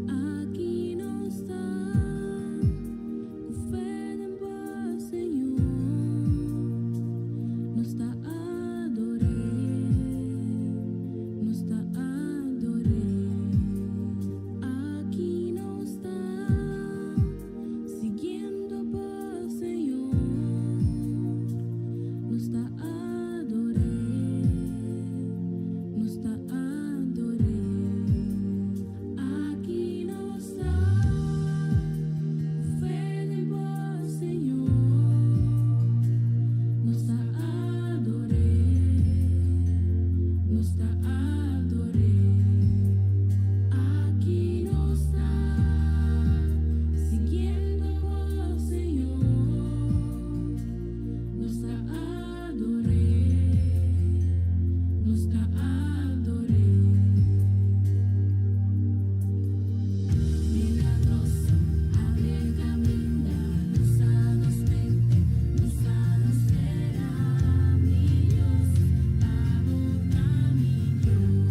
Aki nos ta ku fe den bo Señor, nos ta ador'é, nos ta ador'é. Aki nos ta siguiendo bo Señor, nos ta ador'é, nos ta ador'é. Aki nos ta ku fe den bo Señor, nos ta ador'é, nos ta ador'é. Aki nos ta siguiendo bo Señor, nos ta ador'é, nos ta ador'é. Milagroso, abre caminda, lusa nos mente, lusa nos tera, mi Dios, abo ta mi Dios.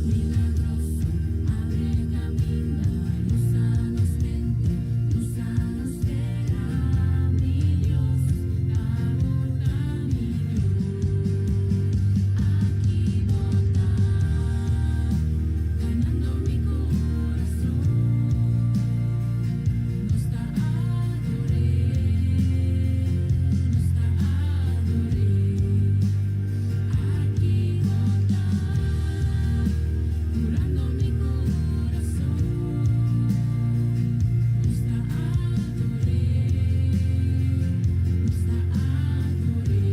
Milagroso, abre caminda, lusa nos mente, lusa nos tera, mi Dios, abo ta mi Dios. Aki bo ta, ganando mi corazón. Nos ta ador'é, nos ta ador'é. Aki bo ta, curando mi corazón. Nos ta ador'é, nos ta ador'é.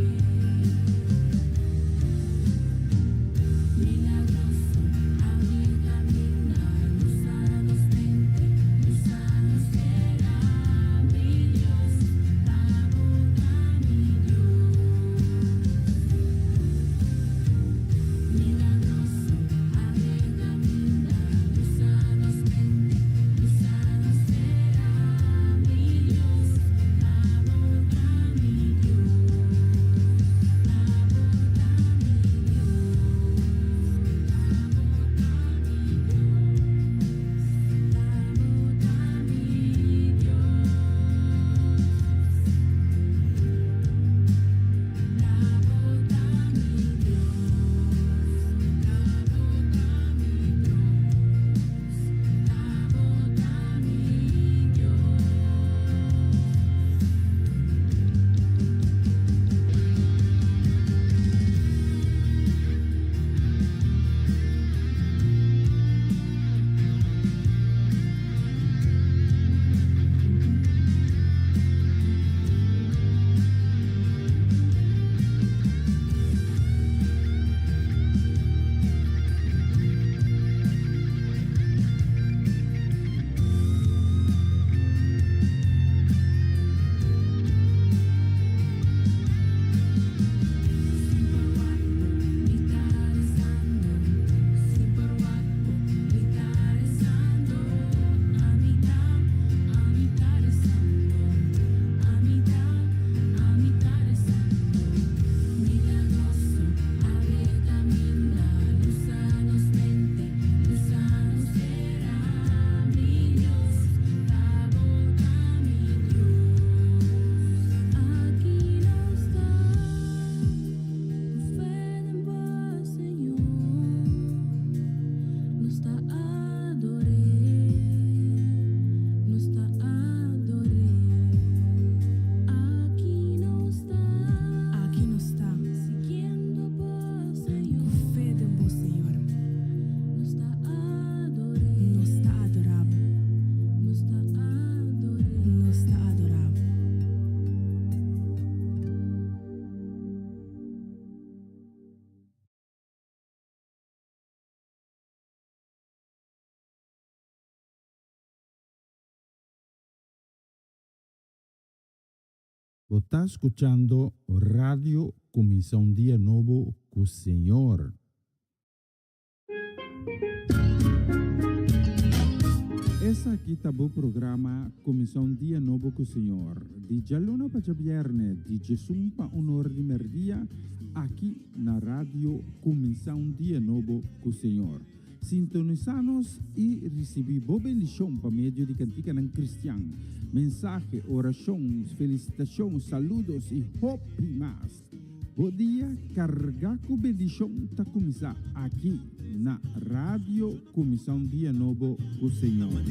Milagroso, abre caminda, lusa nos mente, lusa nos tera, mi Dios, abo ta mi Dios. Milagroso, abre caminda, lusa nos mente, lusa nos tera, mi Dios, abo ta mi Dios. Abo ta mi Dios. Abo ta mi Dios. Abo ta mi Dios. Abo ta mi Dios. Abo ta mi Dios. Abo ta mi Dios. Super guapo, mi ta rezando. Super guapo, mi ta rezando. Ami ta, ami ta rezando. Ami ta, ami ta rezando. Milagroso, abre caminda, lusa nos mente, lusa nos tera, mi Dios, abo ta mi Dios. Aki nos ta, ku fe den bo Señor, nos ta ador'é, nos ta ador'é. Aki nos ta, Aki nos ta, siguiendo bo ku Señor, fe den bo Señor, nos ta ador'é, nos ta adorá bo, nos ta ador'é. Nos ta adorá bo. Bo ta scuchando Radio Cuminsa un Dia Nobo cu Señor. Esaki ta bo programa Kuminsá un Dia Nobo ku Señor, di djaluna pa djabièrnè, di djesun pa un or di mèrdia, aki na Radio Kuminsá un Dia Nobo ku Señor. Sintonisá nos i risibí bo bendishon pa medio di kantikanan kristian, mensahe, orashon, felisitashon, saludos i hopi mas. Bo dia kargá ku bendishon ta kuminsá aki na Radio Kuminsá un Dia Nobo ku Señor.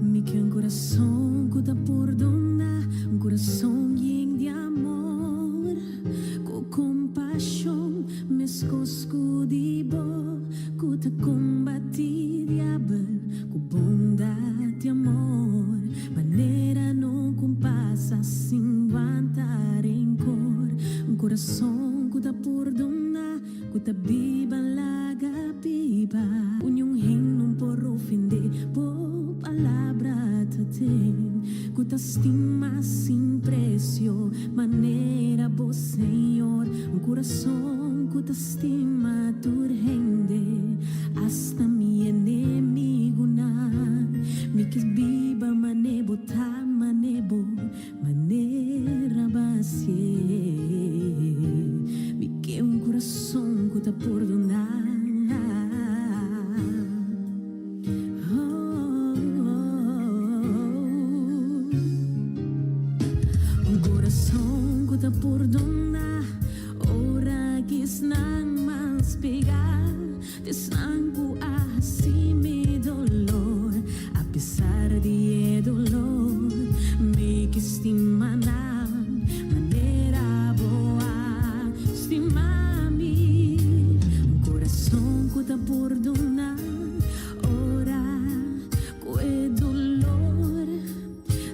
Mi ke un kurason ku ta pordoná, un kurason yen di amor, ku kompashon meskos ku di bo. Ku ta kombatí diabel ku bondat i amor, manera no ku pasa sin wanta renkor. Un kurason ku ta pordoná, ku ta biba laga biba. Ku niun hen no por ofendé, bo palabra ta ten. Ku ta stima sin presio, manera bo Señor. Un kurason ku ta. Stima tur hende, asta mi enemigunan. Mi kies biba mane bo ta, mane bo manera basie. Mi ke un kurason ku ta pordoná. Un kurason ku ta pordoná. Ora ki esnan mas pegá t'esnan ku a hasi mi dolor, a pesar di e dolor, mi ke stima nan manera bo a stima mi. Un kurason ku ta pordoná ora ku e dolor.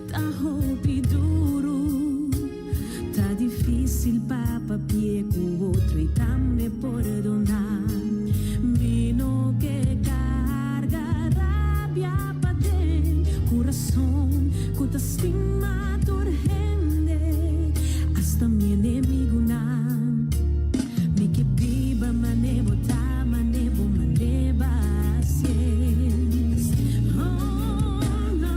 Ta hopi duru, ta difícil pa papia ku otro i tambe pordoná. Mi no ke karga rabia pa den kurason ku ta stima tur hende, asta mi enemigunan. Mi ke biba mane bo ta, mane bo mane basie. Oh, no.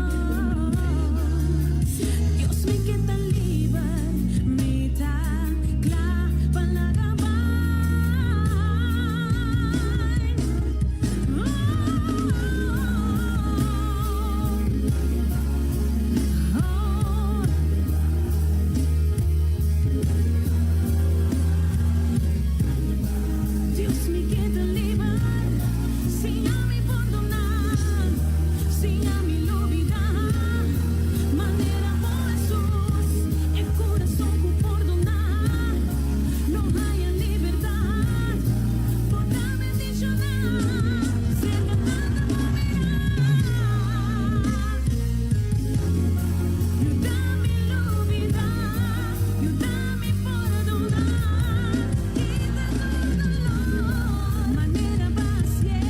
Dios mi ke ta liber, mi ta kla pa laga bai. Oh, oh. Dios mi ke ta liber, siña mi pordoná, siña mi lubidá, manera bo Hesus, e kurason ku pordoná lo haña libertat, por ta bendishoná, serka tata bo mirá. Yuda mi lubidá, yuda mi pordoná, kita tur dolor, manera basie,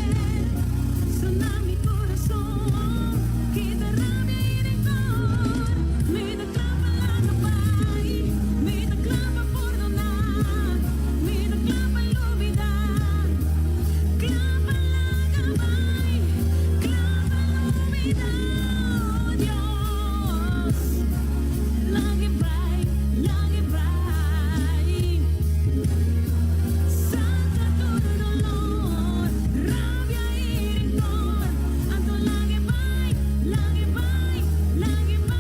sana mi kurason, kita rabia i renkor, mi ta kla pa laga bai, mi ta kla pa pordoná, mi ta kla pa lubidá, kla pa laga bai, kla pa lubidá, oh Dios, laga bai, laga bai, saka tur dolor, rabia i renkor, anto laga bai, laga bai, laga bai.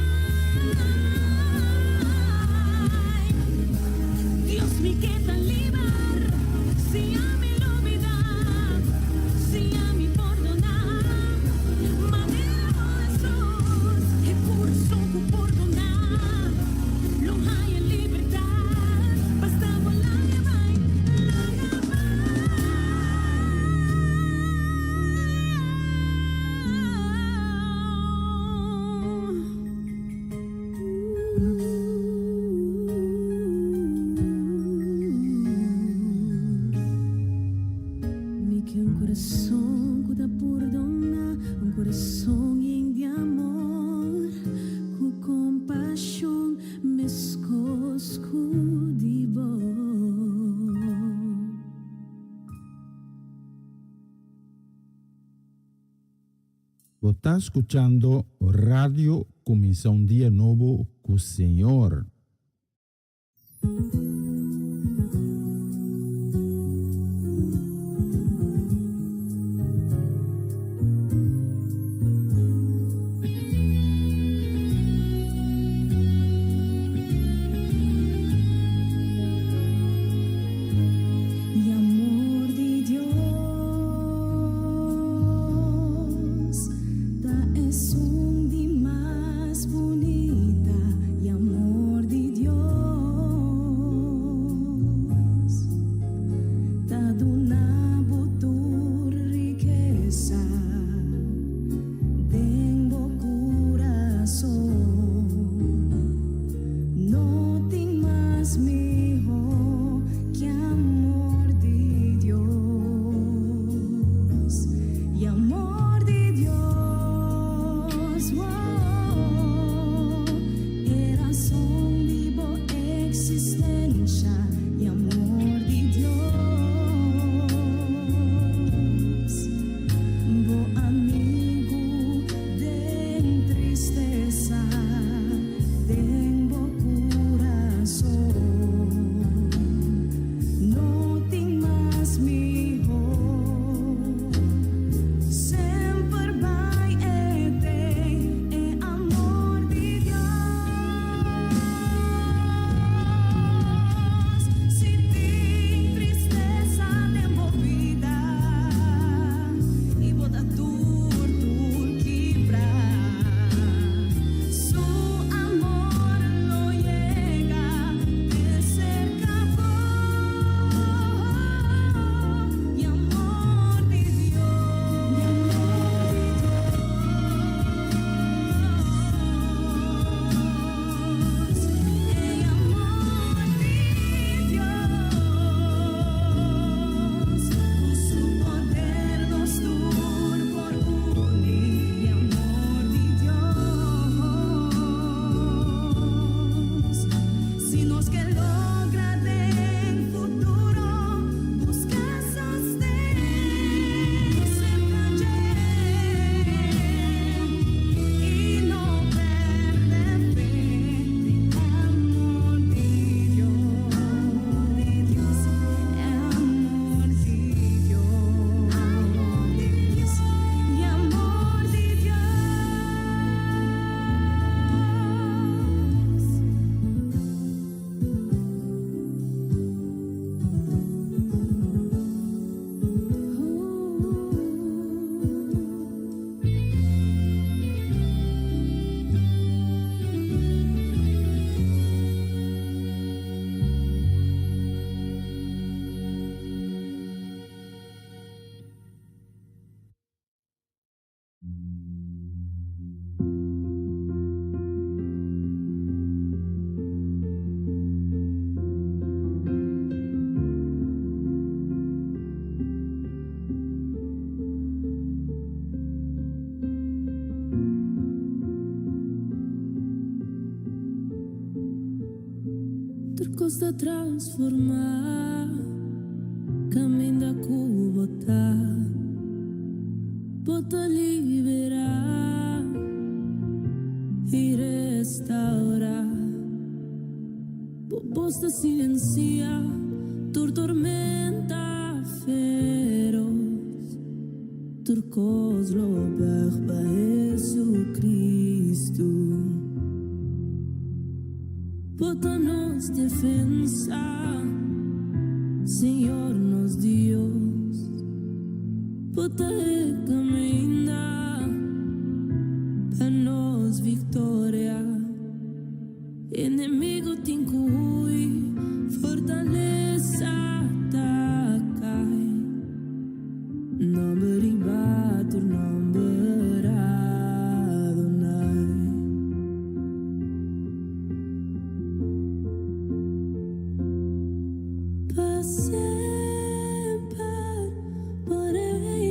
Dios mi ke ta liber, siña mi lubidá, siña mi pordoná, manera bo Hesus, e kurason ku pordoná, lo haña libertat, basta bo laga bai, laga bai. kurason ku ta pordoná, un kurason yen di amor, ku kompashon meskos ku di bo. Bo ta skuchando Radio Kuminsá un Dia Nobo ku Señor. E amor di Dios ta esun di mas bunita. E amor di Dios ta duna bo tur rikesa den bo kurason. No tin mas mihó ku amor di Dios. E amor di Dios, oh, e rason di bo eksistensia. E amor di Dios, bo amigu den tristesa, den bo kurason. No tin mas mihó. Semper bai e e amor di Dios. Si tin tristesa den bo bida i bo ta tur tur kibrá, su amor lo yega te serka bo. E amor di Dios, e amor di Dios, e amor di Dios, ku su poder nos tur por uni, e amor di Dios. Si nos ke logra den futuro, buska sosten serka dje i no pèrdè fe, amor di Dios, Dios, amor di Dios, e amor di Dios. Tur kos ta transformá, kaminda ku bo ta, bo ta liberá i restourá. Bo bos ta silensiá tur tormenta feros, tur kos lo bùig pa Jesucristo. Bo ta nos defensa, Señor nos Dios. Bo ta e kaminda pa nos viktoria. Enemigu tin ku hui, fortalesa ta kai. Nòmber riba tur nòmber Adonai. Pa semper bo reina.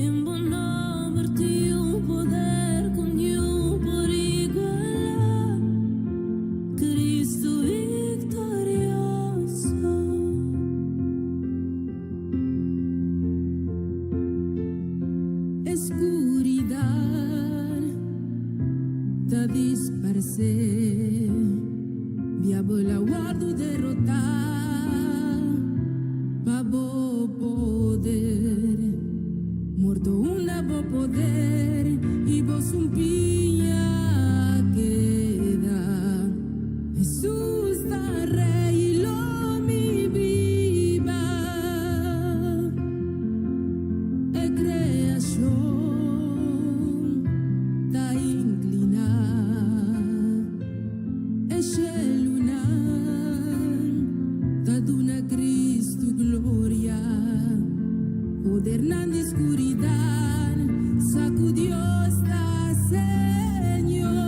Den bo nomber tin un poder cu niun por iguala. Cristo victorioso. Oscuridad ta disparce. Diabel a wordo derota pa bo poder. Morto a hunda bo poder y bo sumpiña a keda. Jesus ta rey, lo mi biba. E creacion ta inclina. E shelunan ta duna Cristo gloria. Podernan di scuridad, sacu Dios ta Señor.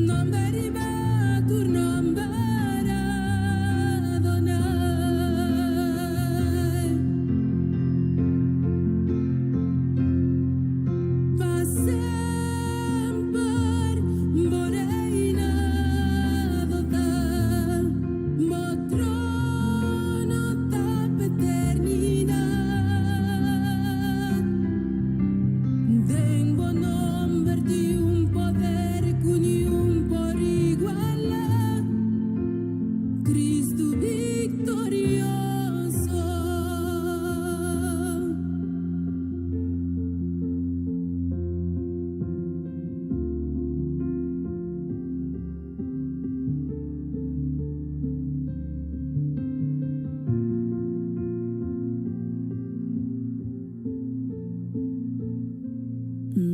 Nomber riba tur nomber Adonai. Pa semper bo reinado ta, bo trono ta pa eternidad. Den bo nomber tin un poder cu niun por iguala. Cristo victorioso.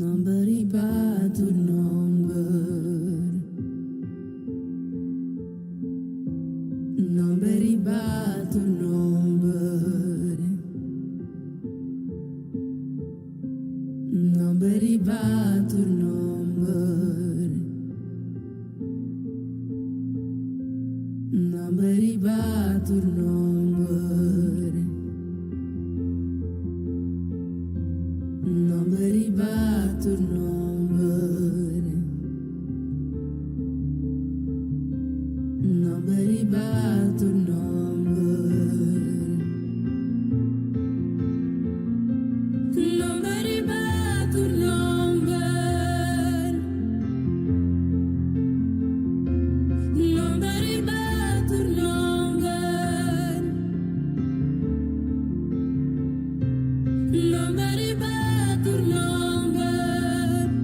Nomber riba tur nomber. Nomber riba tur nomber. Nomber riba tur nomber. Nomber riba tur nomber. Nomber riba tur nomber. Nomber riba tur nomber. Nomber riba tur nomber. Nomber riba tur nomber. Nomber riba tur nomber.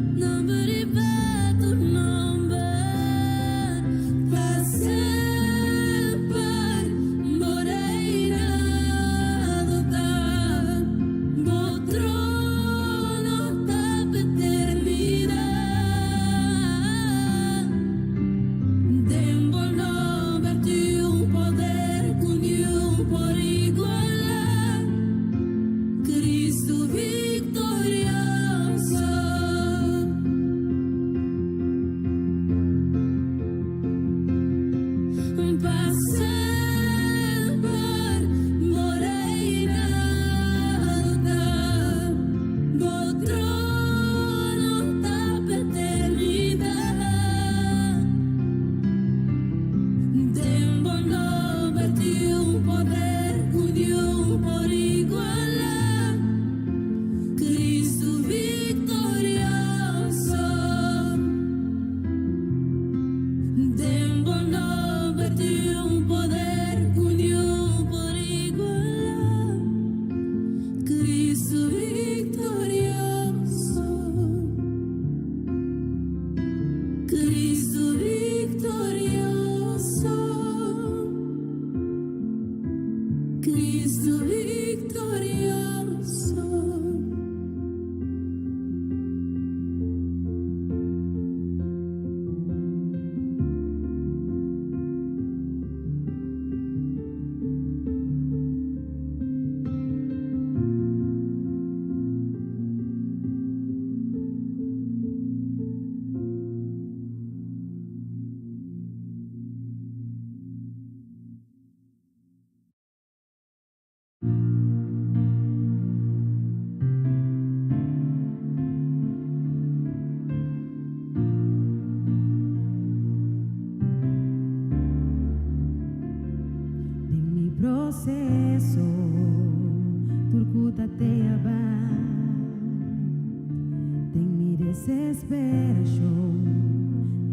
Desesperacion,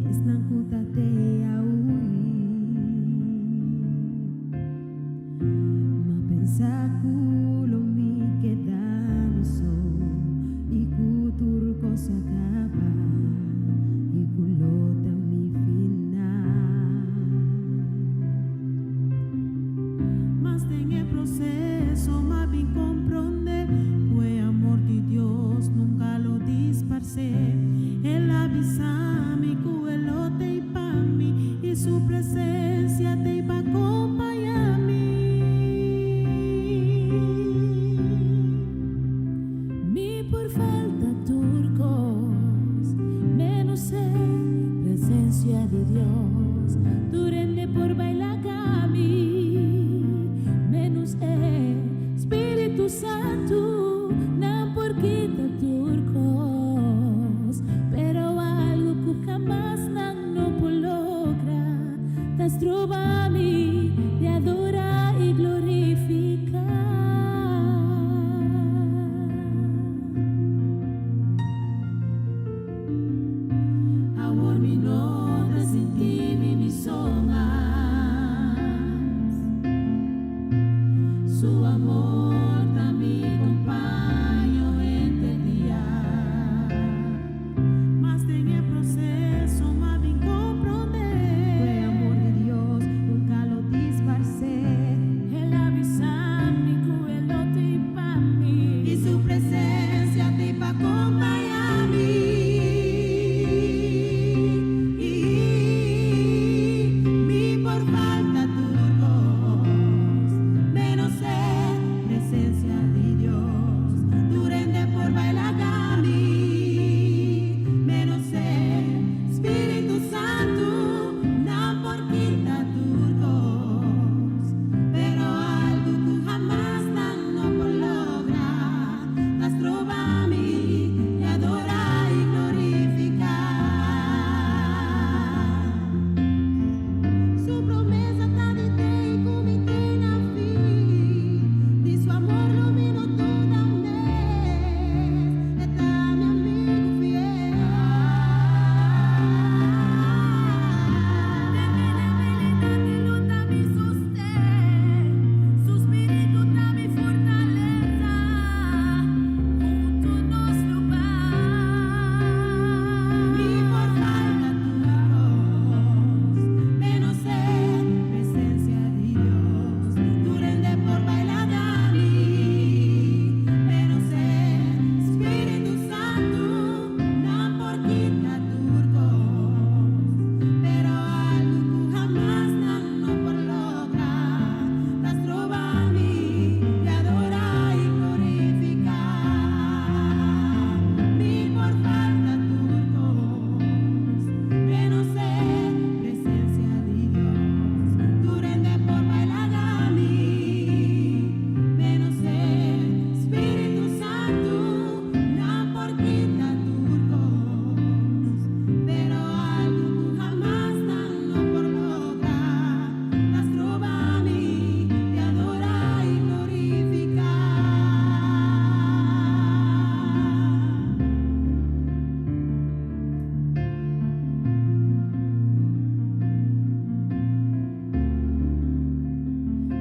esnan cu ta tea hui. M'a pensa cu lo mi keda mi so y cu tur cos a caba y cu lo ta mi final. Mas den e proceso m'a bin comprende cu e amor di Dios nunca lo disparce. El a bisa mi cu e lo t'ey pa mi y su presencia t'ey pa acompaña mi. Mi por falta tur cos, menos e presencia di Dios. Tur hende por bay laga mi, menos e Spirito Santo. Nan por kita tur cos, pero algo cu hamas nan no por logra, ta stroba mi di adora y glorifica. Awor mi no ta sinti mi mi so mas. Su amor ta mi compañero henter dia. Mas den e proceso m'a bin comprende. Cu e amor di Dios nunca lo disparce. El a bisa mi cu e lo t'ey pa mi y su presencia t'ey pa acompaña mi. Mi por falta tur cos, menos e presencia di Dios. Tur hende por bay laga mi, menos e Spirito Santo. Nan por kita tur cos, pero algo cu hamas nan no por logra, ta stroba mi di adora y glorifica. Su promesa ta di t'ey cu mi te na fin. Di su amor lo mi no duda mes. E ta mi amigo fiel. Den mi debilidad e lo ta mi sosten. Su spirito ta mi fortaleza. Hunto nos lo bay. Mi por falta tur cos, menos e presencia di Dios. Tur hende por bay laga mi, menos e Spirito Santo. Nan por kita tur cos, pero algo cu hamas nan no por logra, ta stroba mi di adora y glorifica. Mi por falta tur cos, menos e presencia di Dios. Tur hende por bay laga mi, menos e Spirito Santo. Nan por kita tur cos, pero algo cu hamas nan no por logra, ta stroba mi di adora y glorifica.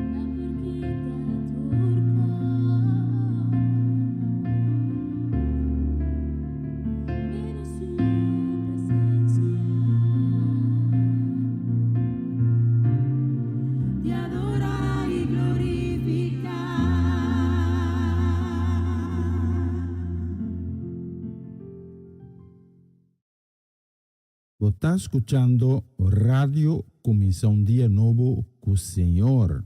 Nan por kita tur cos, menos su presencia. Di adora y glorifica. Bo ta scuchando Radio Cuminsa un Dia Nobo cu Señor.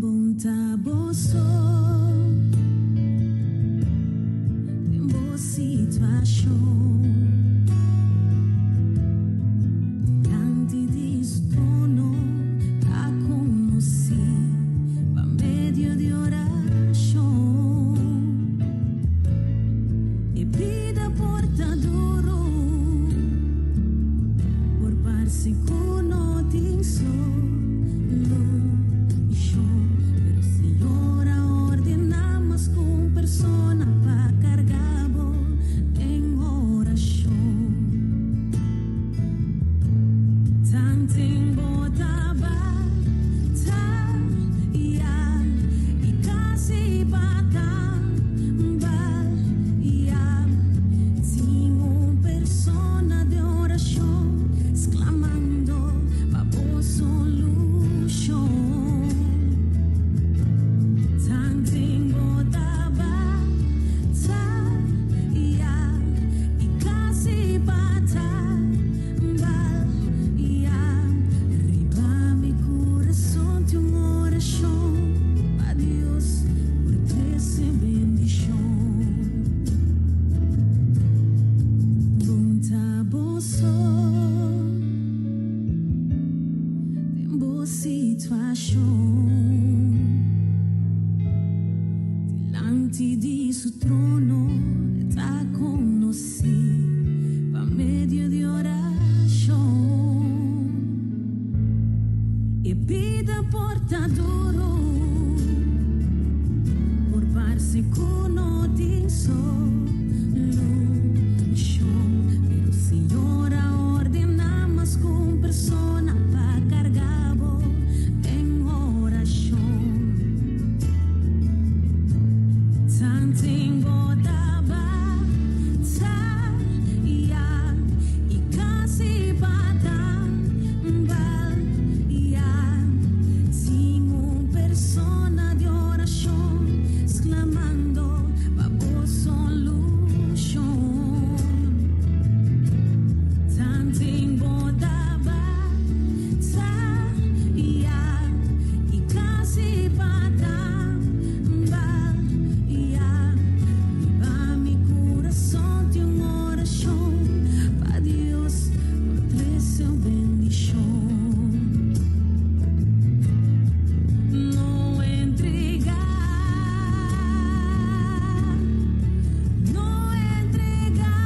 Bon ta bo so den bo situacion. Dilanti di su trono ta conoci pa medio di oracion. orashon. Dilanti di su trono e ta konosí pa medio di orashon. E bida por ta duru, por parse ku no tin solushon, pero Señor a ordená mas ku un persona pa karga bo den orashon. Tanten bo ta bataya i kasi b'a tambaliá, tin un persona di orashon sklamando pa bo solushon. Tanten bo ta bataya i kasi b'a tambaliá, riba mi kurason tin un orashon pa Dios por trese un bendishon. No entregá, no entregá.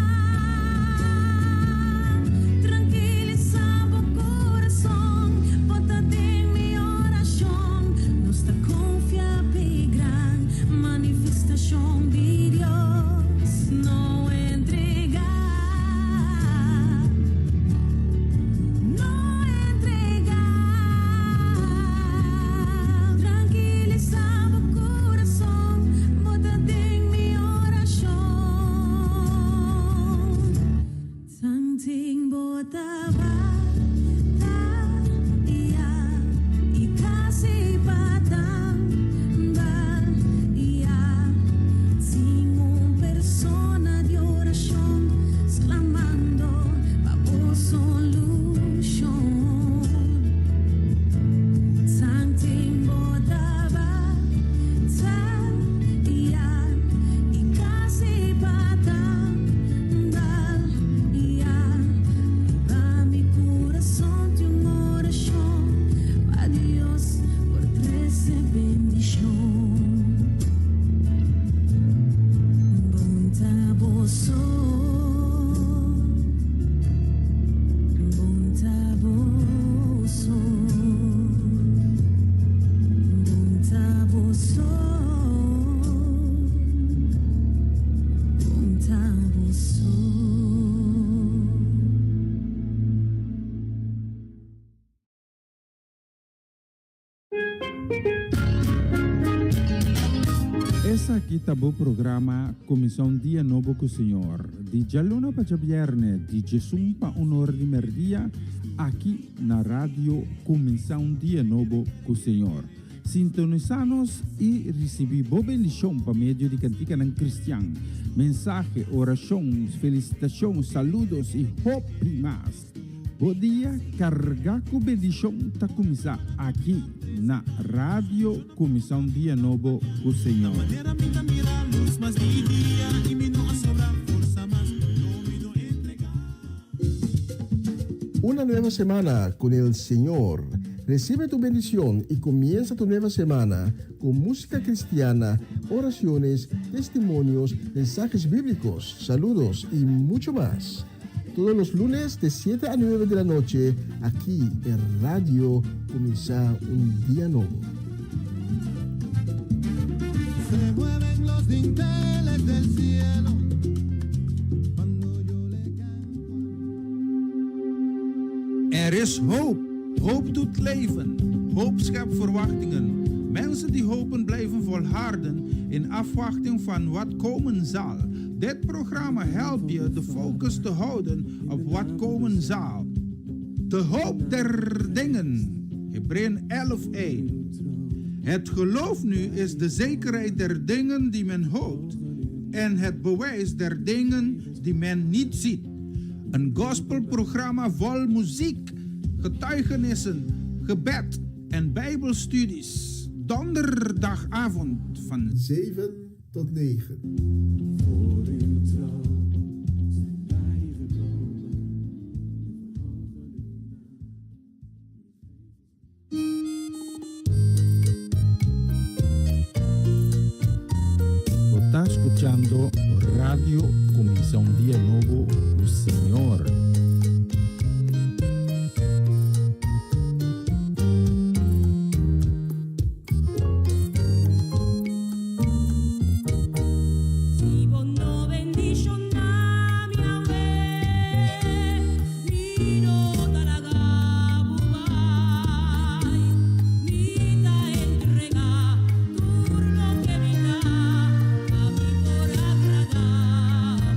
Trankilisá bo kurason, bo ta den mi orashon. Nos ta konfia p'e gran manifestashon di Dios. No entregá, no entregá. Trankilisá bo kurason, bo ta den mi orashon. Tanten bo ta bataya i kasi b'a tambaliá, tin un persona di orashon sklamando pa bo solushon. Tanten bo ta bataya i kasi b'a tambaliá, riba mi kurason tin un orashon pa Dios por trese bendishon. Bon ta bo so, bon ta bo so, bon ta bo so, bon ta bo so. Esaki ta bo programa Kuminsá un Dia Nobo ku Señor, di djaluna pa djabièrnè di djesun pa un or di mèrdia, aki na Radio Kuminsá un Dia Nobo ku Señor. Sintonisá nos i risibí bo bendishon pa medio di kantikanan kristian, mensahe, orashon, felisitashon, saludos i hopi mas. Bo dia kargá ku bendishon ta kuminsá aki na Radio Kuminsá un Dia Nobo ku Señor. Una nueva semana con el Señor. Recibe tu bendición y comienza tu nueva semana con música cristiana, oraciones, testimonios, mensajes bíblicos, saludos y mucho más. Todos los lunes de 7 a 9 de la noche, aquí en Radio Cuminsa un Dia Nobo. Se mueven los dinteles del cielo cuando yo le canto. Er is hoop. Hoop doet leven. Hoop schept verwachtingen. Mensen die hopen blijven volharden in afwachting van wat komen zal. Dit programma helpt je de focus te houden op wat komen zal. De hoop der dingen. Hebreeën 11:1. Het geloof nu is de zekerheid der dingen die men hoopt en het bewijs der dingen die men niet ziet. Een gospelprogramma vol muziek, getuigenissen, gebed en bijbelstudies. Donderdagavond van 7 tot 9. Voor uw troon zijn wij gekomen. We verhogen uw naam. skuchando Radio Kuminsá un Dia Nobo ku Señor. Si bo no bendishoná mi awe, mi no ta laga bo bai. Mi ta entregá tur loke mi ta, pa mi por agradá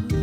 bo.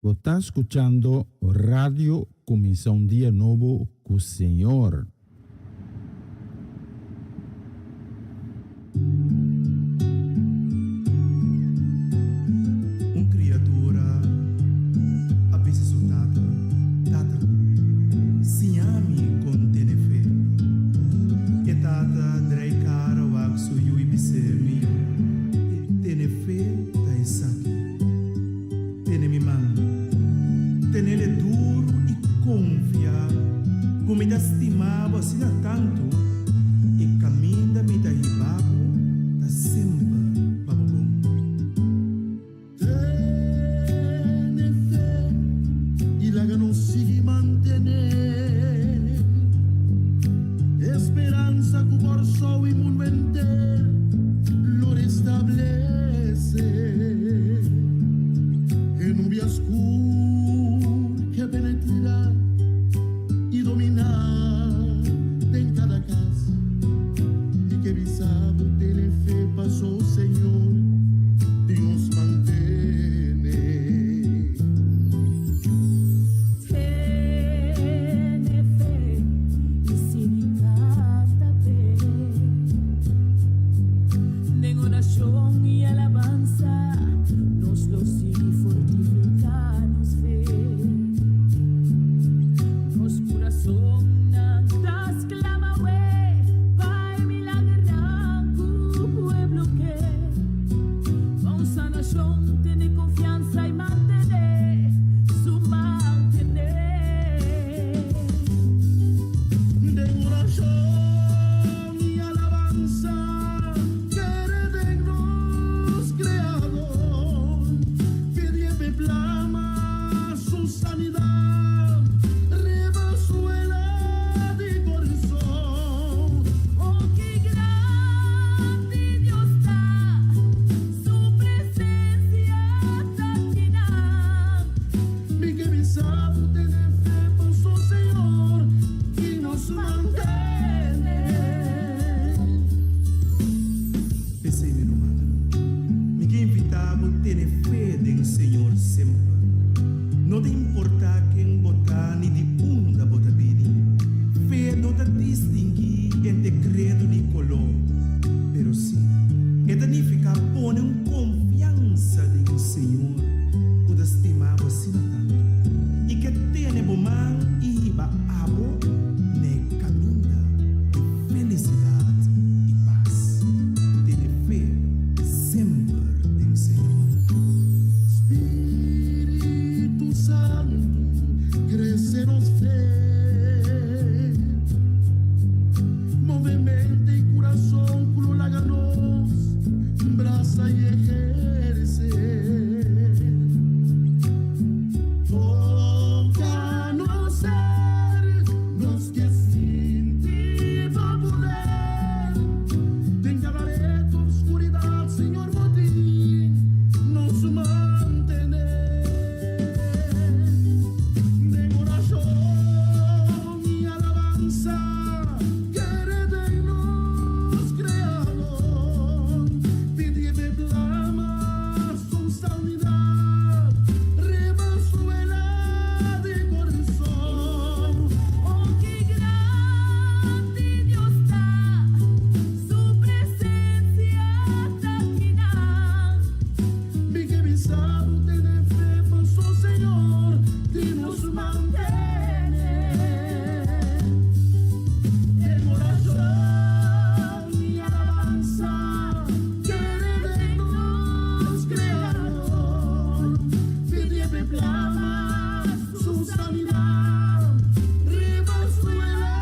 Bo ta skuchando Radio Kuminsá un Dia Nobo ku Señor. Un kriatura a bisa su tata, Tata, siña mi kon tene fe. E tata drei kara wak su yu i bis'é, Mi yu, tene fe ta esaki. Tene mi man. Tenele duru i konfia ku mi ta stima bo asina tantu i kaminda mi ta hiba bo ta semper pa bo bon. Tene fe i laga nos sigui mantené e speransa ku Kòrsou i mundu henter lo restablesé. E nubia skur ke penetrá i dominá den kada kas i ke bisa bo tene fe paso Señor di nos mantene. Tene fe i sigui kanta p'e. Den orashon i alabansa nos lo sigui fortifiká nos fe. Nos kurasonnan ta sklama awe pa e milagernan ku pueblo ke. Pa un sanashon tene konfiansa i mantené su mantené. Den orashon i alabansa kere den nos Kreador, pidié p'e plama su sanidat riba suela di Kòrsou. Oh, ki grandi Dios ta, su presensia ta akinan. Mi ke bisa bo tene fe paso Señor di nos mantene. P'esei, mi rumannan, mi ke invitá bo tene fe den Señor semper. No ta importá ken bo ta ni di unda bo ta bini. Fe no ta distinguí entre kredo ni koló, pero sí e ta nifiká pone un konfiansa den Señor ku ta stima bo asina tantu i ke tene bo man i hiba abo na e kaminda di felisidat i pas. Tene fe semper den Señor. Spiritu Santu, krese nos fe. Move mente i kurason ku lo laga nos brasa i ehersé. Toka nos ser, nos ke sinti bo poder. Den kada reto obskuridat, Señor, bo tin nos mantené. Den orashon i alabansa, kere den nos Kreador, pidié p'e plama su sanidat riba suela di Kòrsou. Oh, ki grandi Dios ta, su presensia ta akinan. Mi ke bisa bo tene fe paso Señor di nos mantene. Den orashon i alabansa, kere den nos Kreador, pidié p'e plama su sanidat riba suela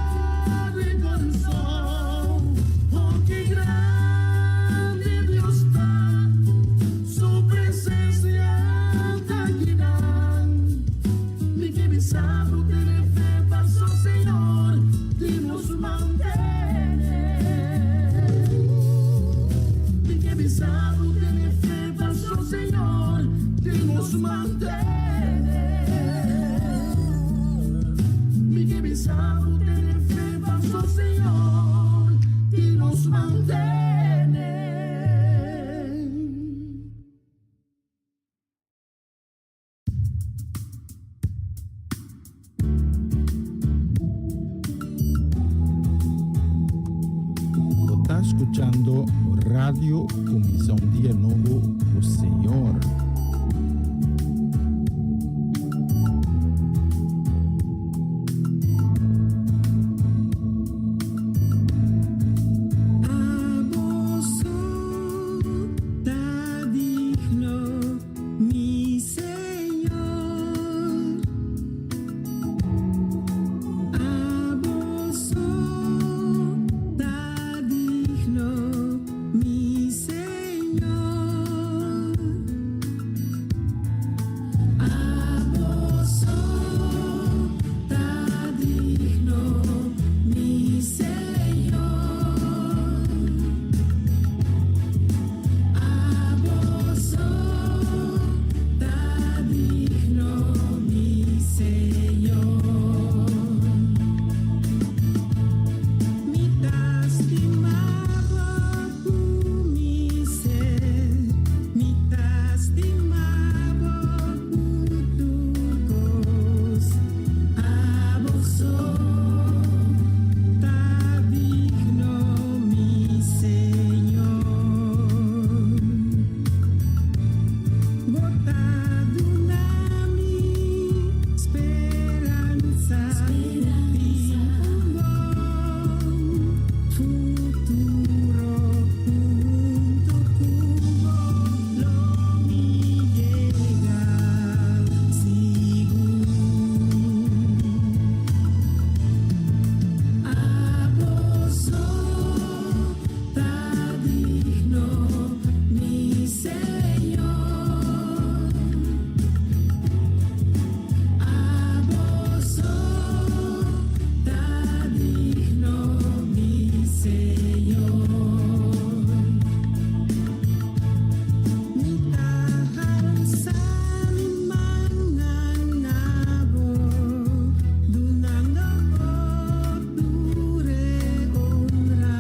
di Kòrsou. Oh, ki grandi Dios ta, su presensia ta akinan. Mi ke bisa bo tene fe paso Señor di nos mantene. Mi ke bisa bo tene fe paso Señor di nos mantene. Mi ke bisa bo tene fe paso Señor di nos mantene. skuchando Radio Kuminsá un Dia Nobo ku Señor. Abo so ta digno, mi Señor. Abo so ta digno, mi Señor. Abo so ta digno, mi Señor. Abo so ta digno, mi Señor. Mi ta stima bo ku mi ser, mi ta stima bo ku tur kos. Abo so ta digno, mi Señor. Bo ta duna mi speransa, di un bon futuro huntu ku bo lo mi yega sigur. Abo so ta digno, mi Señor. Abo so ta digno, mi Señor. Mi ta halsa mi mannan na bo, dunando tur honra,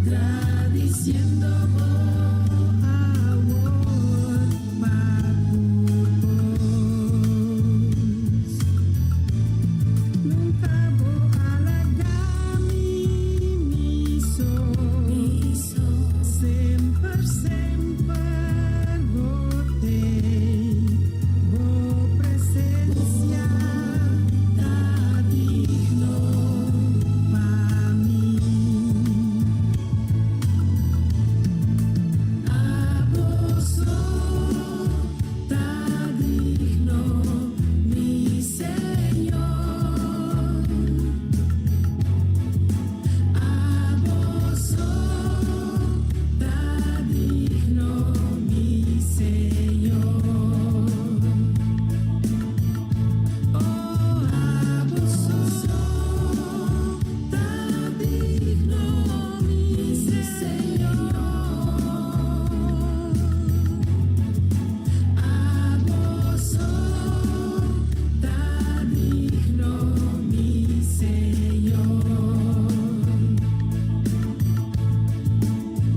gradisiendo bo amor pa tur kos. Nunka bo a laga mi mi so, Semper, semper bo t'ei, bo presensia ta digno pa mi. Abo so ta digno, mi Señor. Abo so ta digno, mi Señor. Oh, abo so ta digno, mi Señor. Abo so ta digno, mi Señor.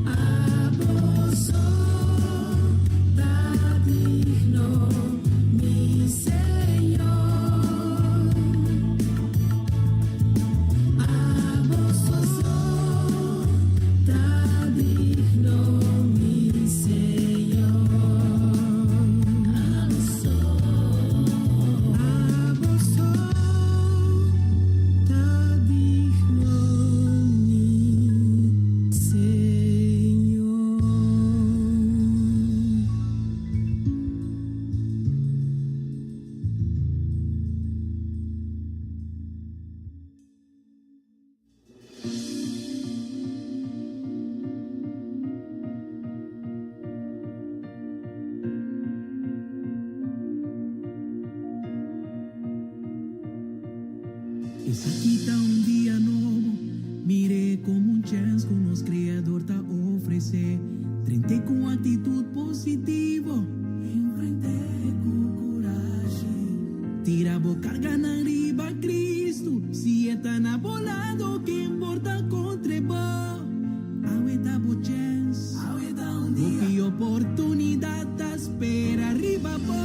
Abo so ta digno, mi Señor. Abo so ta digno, mi Señor. Abo so ta digno, mi Señor. Esaki ta un dia nobo, mir'é komo un chèns ku nos Kreador ta ofresé. Drent'é ku aktitut positivo, enfrent'é ku kurashi. Tira bo karganan riba Kristu, si e ta na bo lado, ken por ta kontra bo? Awe ta bo chèns, hopi oportunidat ta spera riba bo.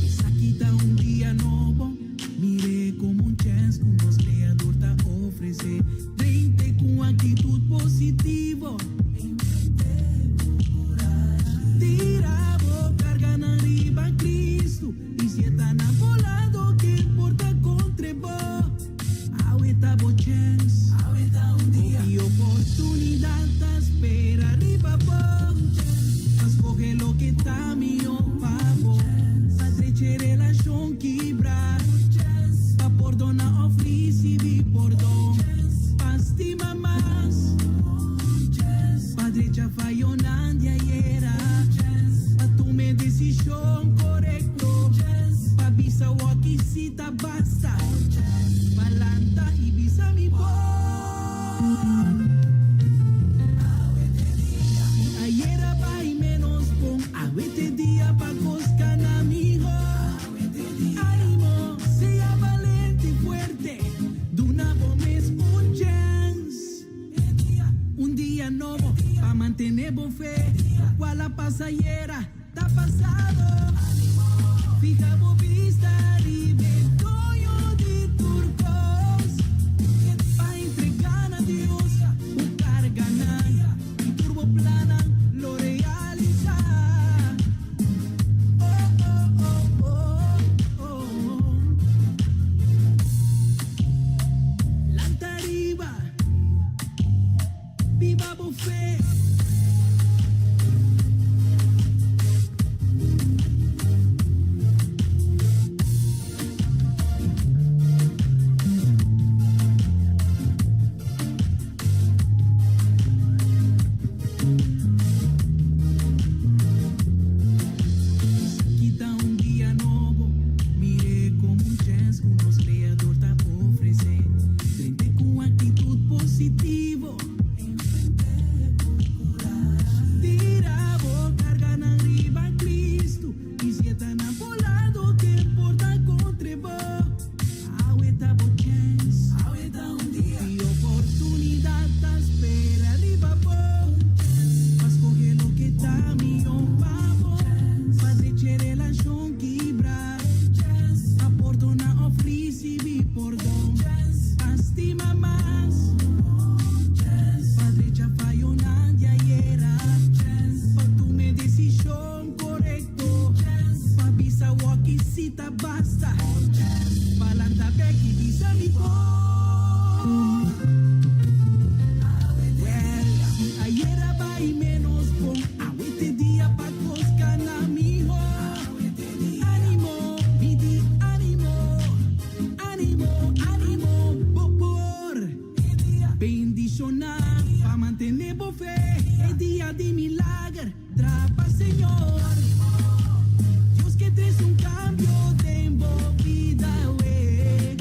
Esaki ta un dia nobo, mir'é komo un chèns ku nos Kreador ta ofresé. kibra. Pa pordona of ricibi pordon. Pa stima mas. Pa drecha fayonan di ayera. Pa tuma e decision corecto. Pa bisa awaki si ta basta. Pa lanta y bisa mi por. Ayera bay menos bon. Awe t'e dia pa cos cana miho. Animo, sea valiente y fuerte. Duna bo mes un chance. Un dia nobo pa mantene bo fe. Cual a pasa ayera ta pasado. Fiha bo bista riba e doño di tur cos. Pa entrega na Dios bo carganan y tur bo plannan lo realisa. Oh, oh, oh, oh, oh. Lanta riba, biba bo fe. Kita un dia nobo, mir'e como un chance cu nos Creador ta ofrece. Drent'e cu actitud positivo. Tira bo carganan riba Cristo. Y si e ta na bo lado, ken por ta contra bo? Awe ta bo chance. Y oportunidad ta spera riba bo. Pa scoge loke ta miho pa bo. Pa drecha relacion kibra. Pa pordona of ricibi pordon. Pa stima mas. Pa drecha fayonan di ayera. Pa tuma e decision corecto. Pa bisa awaki si ta basta. Pa lanta bek y bisa mi por. Well, si ayera bay menos bon. Awe t'e dia pa cos cana miho. Animo, pidi animo. Animo, animo, bo por. Bendiciona pa mantene bo fe. E dia di milager, trapa Señor. Dios kier trece un cambio den bo bida, we.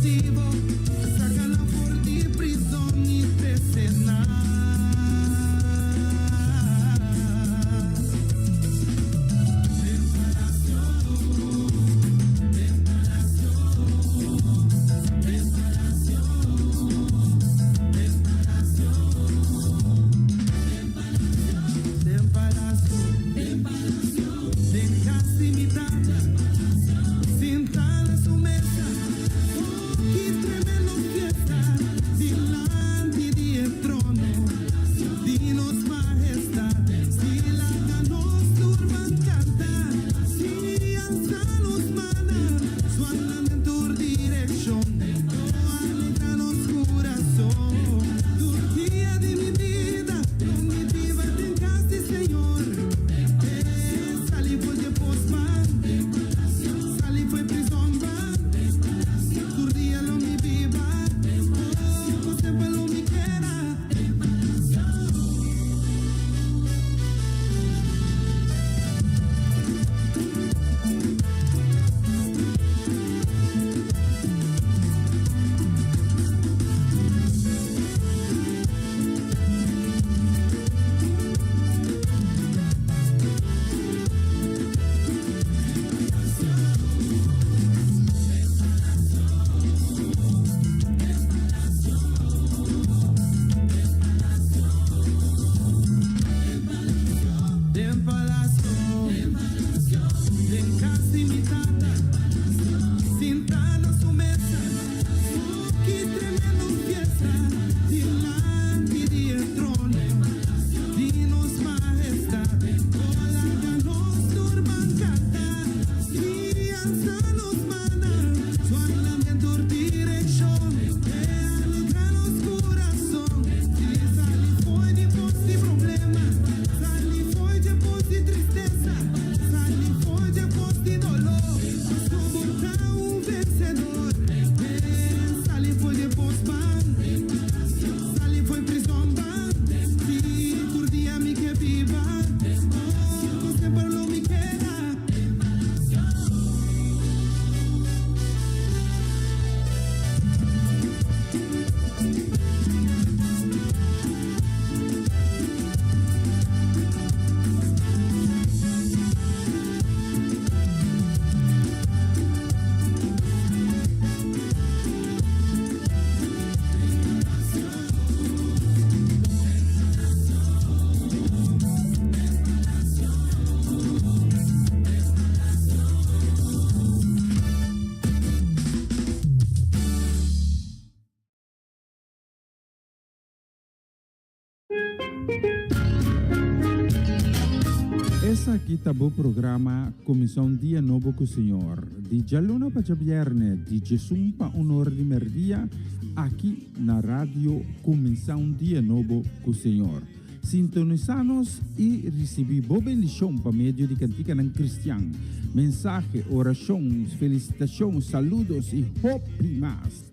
cautivo, saca nan for di prison y trece nan. Den palacio, den palacio, den palacio, den palacio, den palacio, den palacio, den cas di mi tata, sinta na su mesa, oh ki tremendo fiesta, dilanti di e trono, di nos majestad, si laga nos tur ban canta, si alza nos mannan, suena den tur direccion, oh alegra nos curason, tur dia di mi bida, lo mi biba den cas di Señor, eh, sali for di posban, sali for prison ban, tur dia lo mi biba, oh, semper lo mi keda. Den palacio, den cas di mi tata, sinta na su mesa, oh ki tremendo fiesta, dilanti di e trono, di nos majestad, oh laga nos tur ban canta, si alza nos mannan, suena den tur direccion, e alegra nos curason, si sali for di pos di problema, sali for di pos di tristesa, sali for di pos di dolor, paso bo ta un vencedor, eh, sali for di pos ban, sali for prison ban, si tur dia mi ke biba, oh, semper lo mi keda. Esaki ta bo programa Cuminsa un Dia Nobo cu Señor, di djaluna pa djabierne, di djesun pa un or di merdia, aki na Radio Cuminsa un Dia Nobo cu Señor. Sintonisa nos y ricibi bo bendicion pa medio di canticanan cristian, mensahe, oracion, felicitacion, saludos y hopi mas.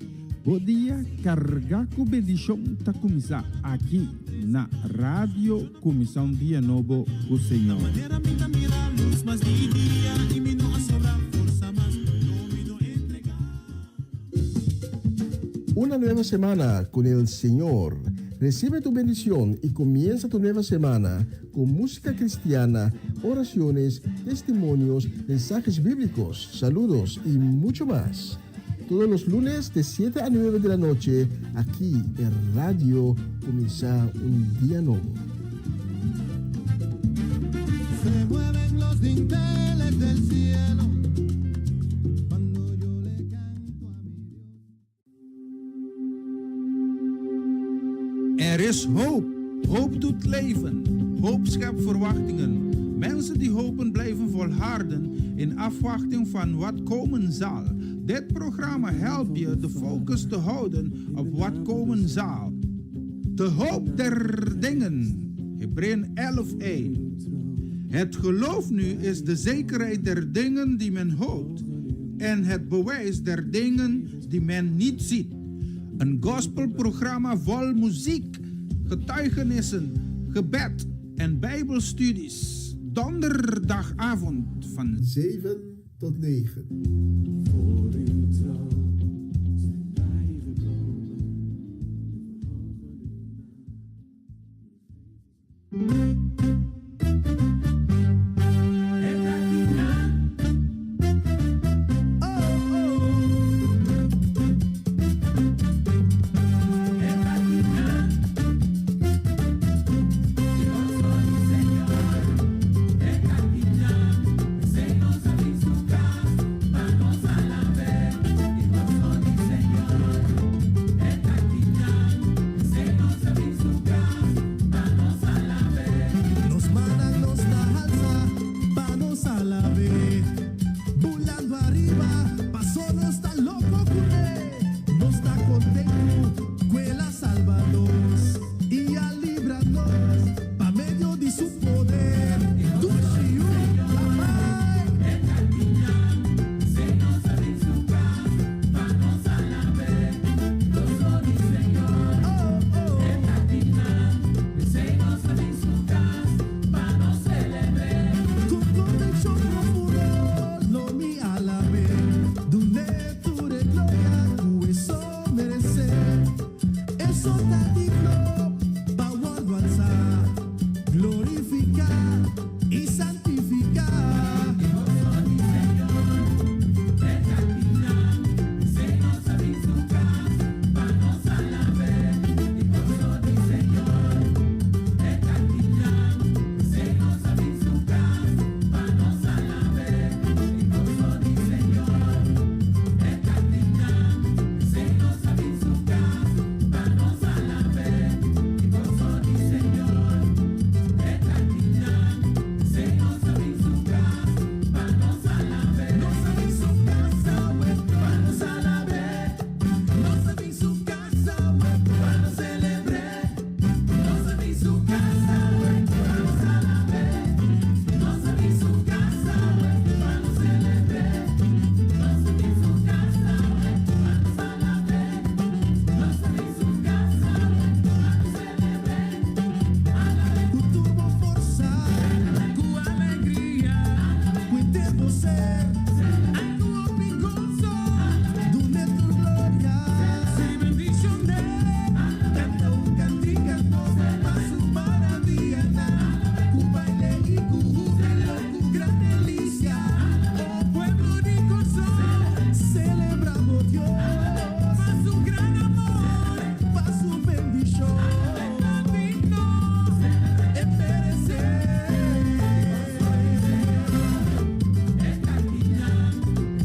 Bo dia carga cu bendicion ta cuminsa aki na Radio Cuminsa un Dia Nobo cu Señor. Manera mi ta mira luz mas di dia y mi no a sobra forsa mas, no mi no entrega. Una nueva semana con el Señor. Recibe tu bendición y comienza tu nueva semana con música cristiana, oraciones, testimonios, mensajes bíblicos, saludos y mucho más. Todos los lunes de 7 a 9 de la noche, aquí en Radio Comienza un Día Nuevo. Se mueven los dinteles del cielo cuando yo le canto a mi Dios. Er is hoop. Hoop doet leven. Hoop schept verwachtingen. Mensen die hopen blijven volharden in afwachting van wat komen zal. Dit programma helpt je de focus te houden op wat komen zal. De hoop der dingen. Hebreeën 11:1. Het geloof nu is de zekerheid der dingen die men hoopt en het bewijs der dingen die men niet ziet. Een gospelprogramma vol muziek, getuigenissen, gebed en bijbelstudies. Donderdagavond van 7 tot 9. Voor uw trouw. Dios pa su gran amor, pa su bendicion. Digno e merece.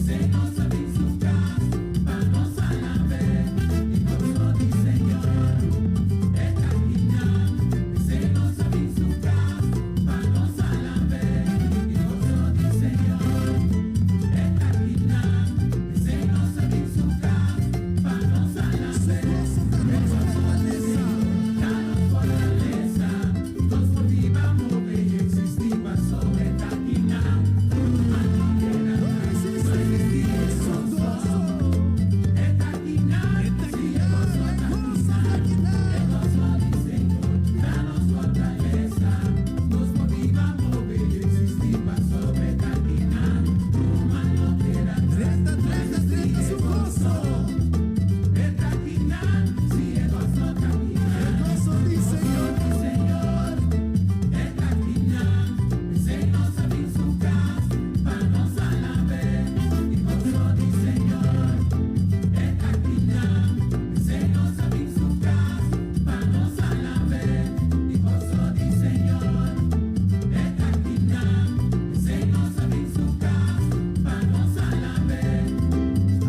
Su goso ta nos fortaleza. No resistí su gozo. E ta akinan, e goso ta akinan. Drenta, drenta, drenta su goso. E goso di Señor.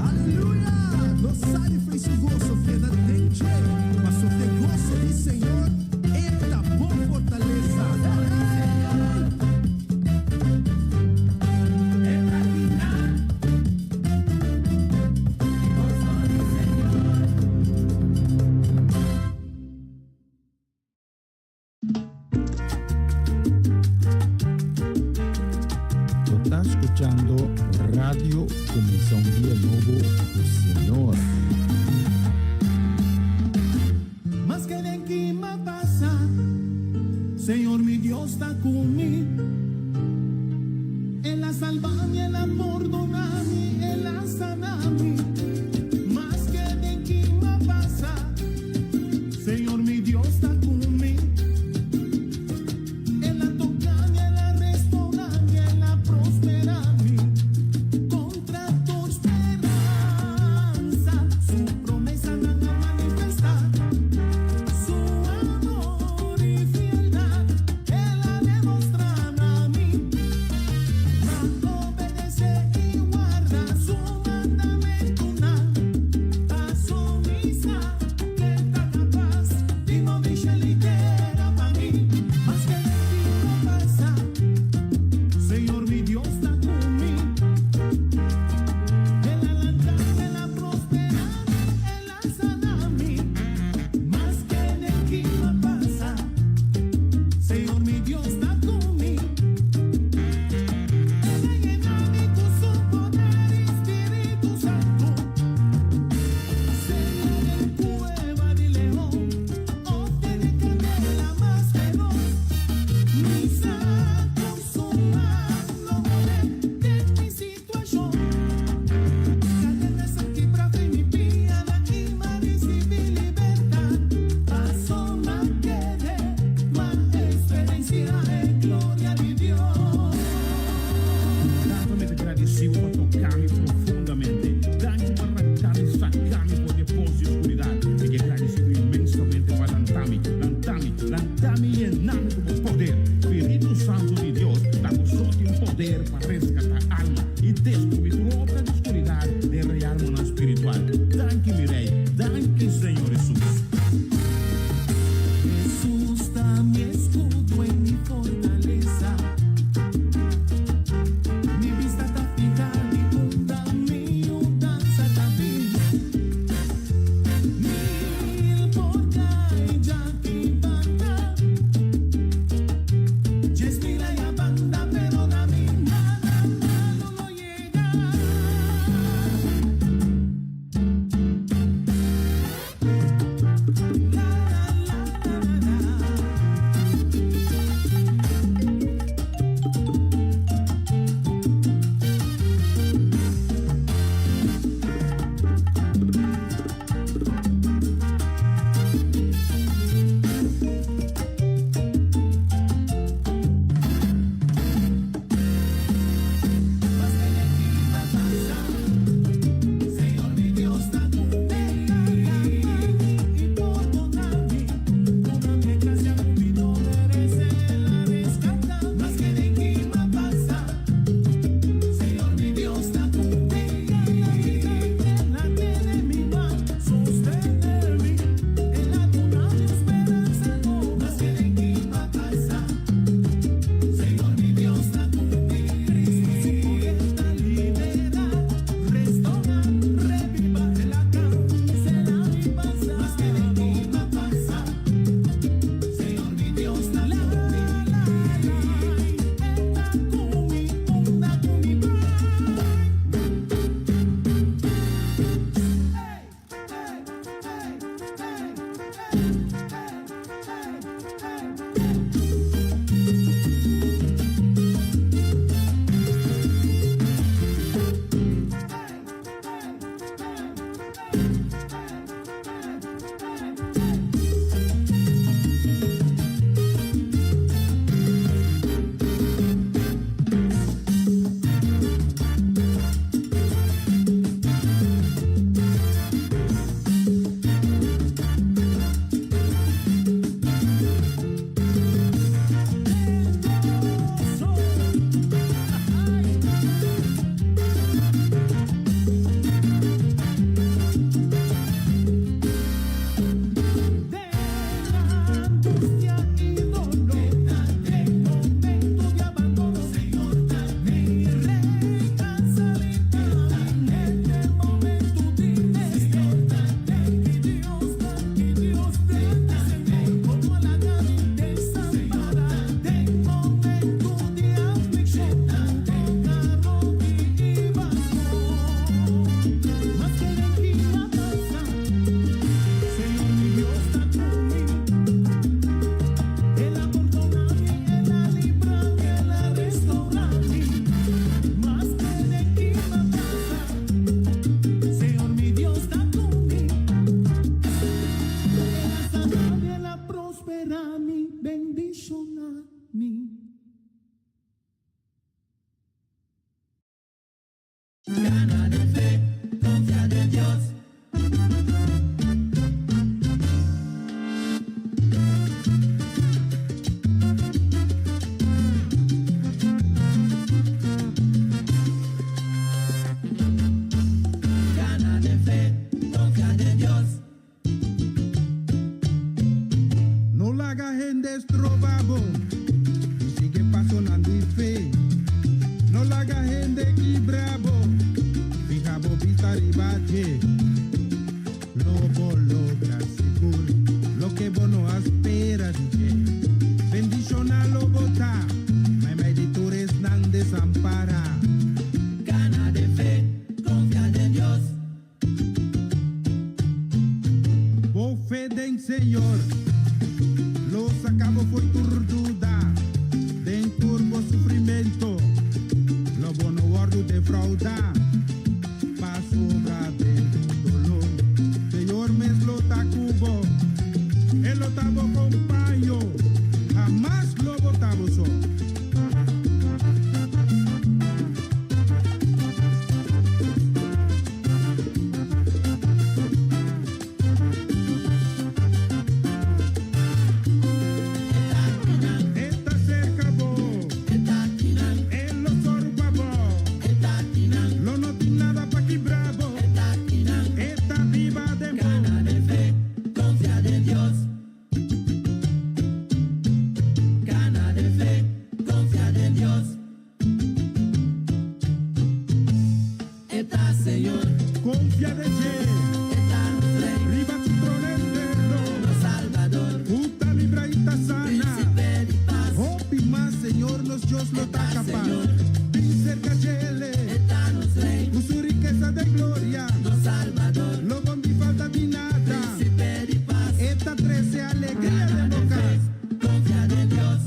Aleluya! Nos sali for di su goso, keda den dje. Pasobra e goso di Señor ta bo fortalesa. Hey! Bo ta scuchando Radio Cuminsa un Dia Nobo cu Señor. Maske den ki m'a pasa, Señor mi Dios ta cu mi. El a salba mi, El a pordona mi, El a sana mi. Maske den ki m'a pasa, Señor mi Dios ta cu mi. El a toca mi, El a restaura mi, El a prospera mi. Contra tur speransa, su promesanan a manifesta. Su amor y fieldad, El a demostra na mi. M'a obedece y warda su mandamentonan. Paso mi sa cu E ta capas di move cielo y tera pa mi. Maske den ki m'a pasa, Señor mi Dios ta cu mi. El a lanta, El a prospera, El a sana mi. Maske den ki m'a pasa, Señor mi Dios ta cu mi. El a yena mi cu su poder y Spirito Santo. Sea den cueba di leon, of den candela mas feroz. Mi sa cu su man lo move den mi situacion. Cadena a kibra for di mi pianan y m'a ricibi libertad. Paso m'a kere, m'a experiencia e gloria di Dios. Tata, mi ta gradici Bo pa toca mi profundamente. Danki pa ranca mi, saca mi for di pos di oscuridad. Mi ta gradici Bo inmensamente pa lanta mi, lanta mi, lanta mi y yena mi cu Bo poder. Spirito Santo di Dios, ta Bo so tin poder pa rescata alma y destrui tur obra di oscuridad den realmonan spiritual. Danki, mi Rey. Danki, Señor Jesus. Jesus ta mi escudo y mi fortalesa. Mi bista ta fiha, mi punta, mi yudansa ta bin. Mil por cay djaki banda. 10,000 aya banda, pero na mi nada malo lo yega. No laga hende stroba bo di sigui pasonan di fe. No laga hende kibra bo, fiha bo bista riba dje. Lo bo logra sigur loke bo no a spera di dje. Bendishona lo bo ta, meimei di tur esnan desampará. Gana den fe, konfia den Dios. Bo fe den Señor lo saca bo fo'i tur duda. Den tur bo sufrimento lo bo no wordo defrauda. Pasobra den bo dolor Señor mes lo ta cu bo. E lo ta bo compaño, hamas lo bo ta bo so. E ta cerca bo. E lo soru pa bo. Lo no tin nada pa kibra bo. E ta biba den bo. Gana den fe, confia den Dios. Gana den fe, confia den Dios. E ta Señor. Confia den dje. E ta nos Rey. Riba su trono eterno. Nos Salvador. Cu ta libra y ta sana. Principe di paz. Hopi mas Señor nos Dios lo ta E ta capaz. Señor. Bin cerca djele. E ta nos Rey. Cu su rikesa den gloria. Nos Salvador. Lo bo no falta di nada. Principe di paz. E ta trece alegria den bo cas. Confia den Dios.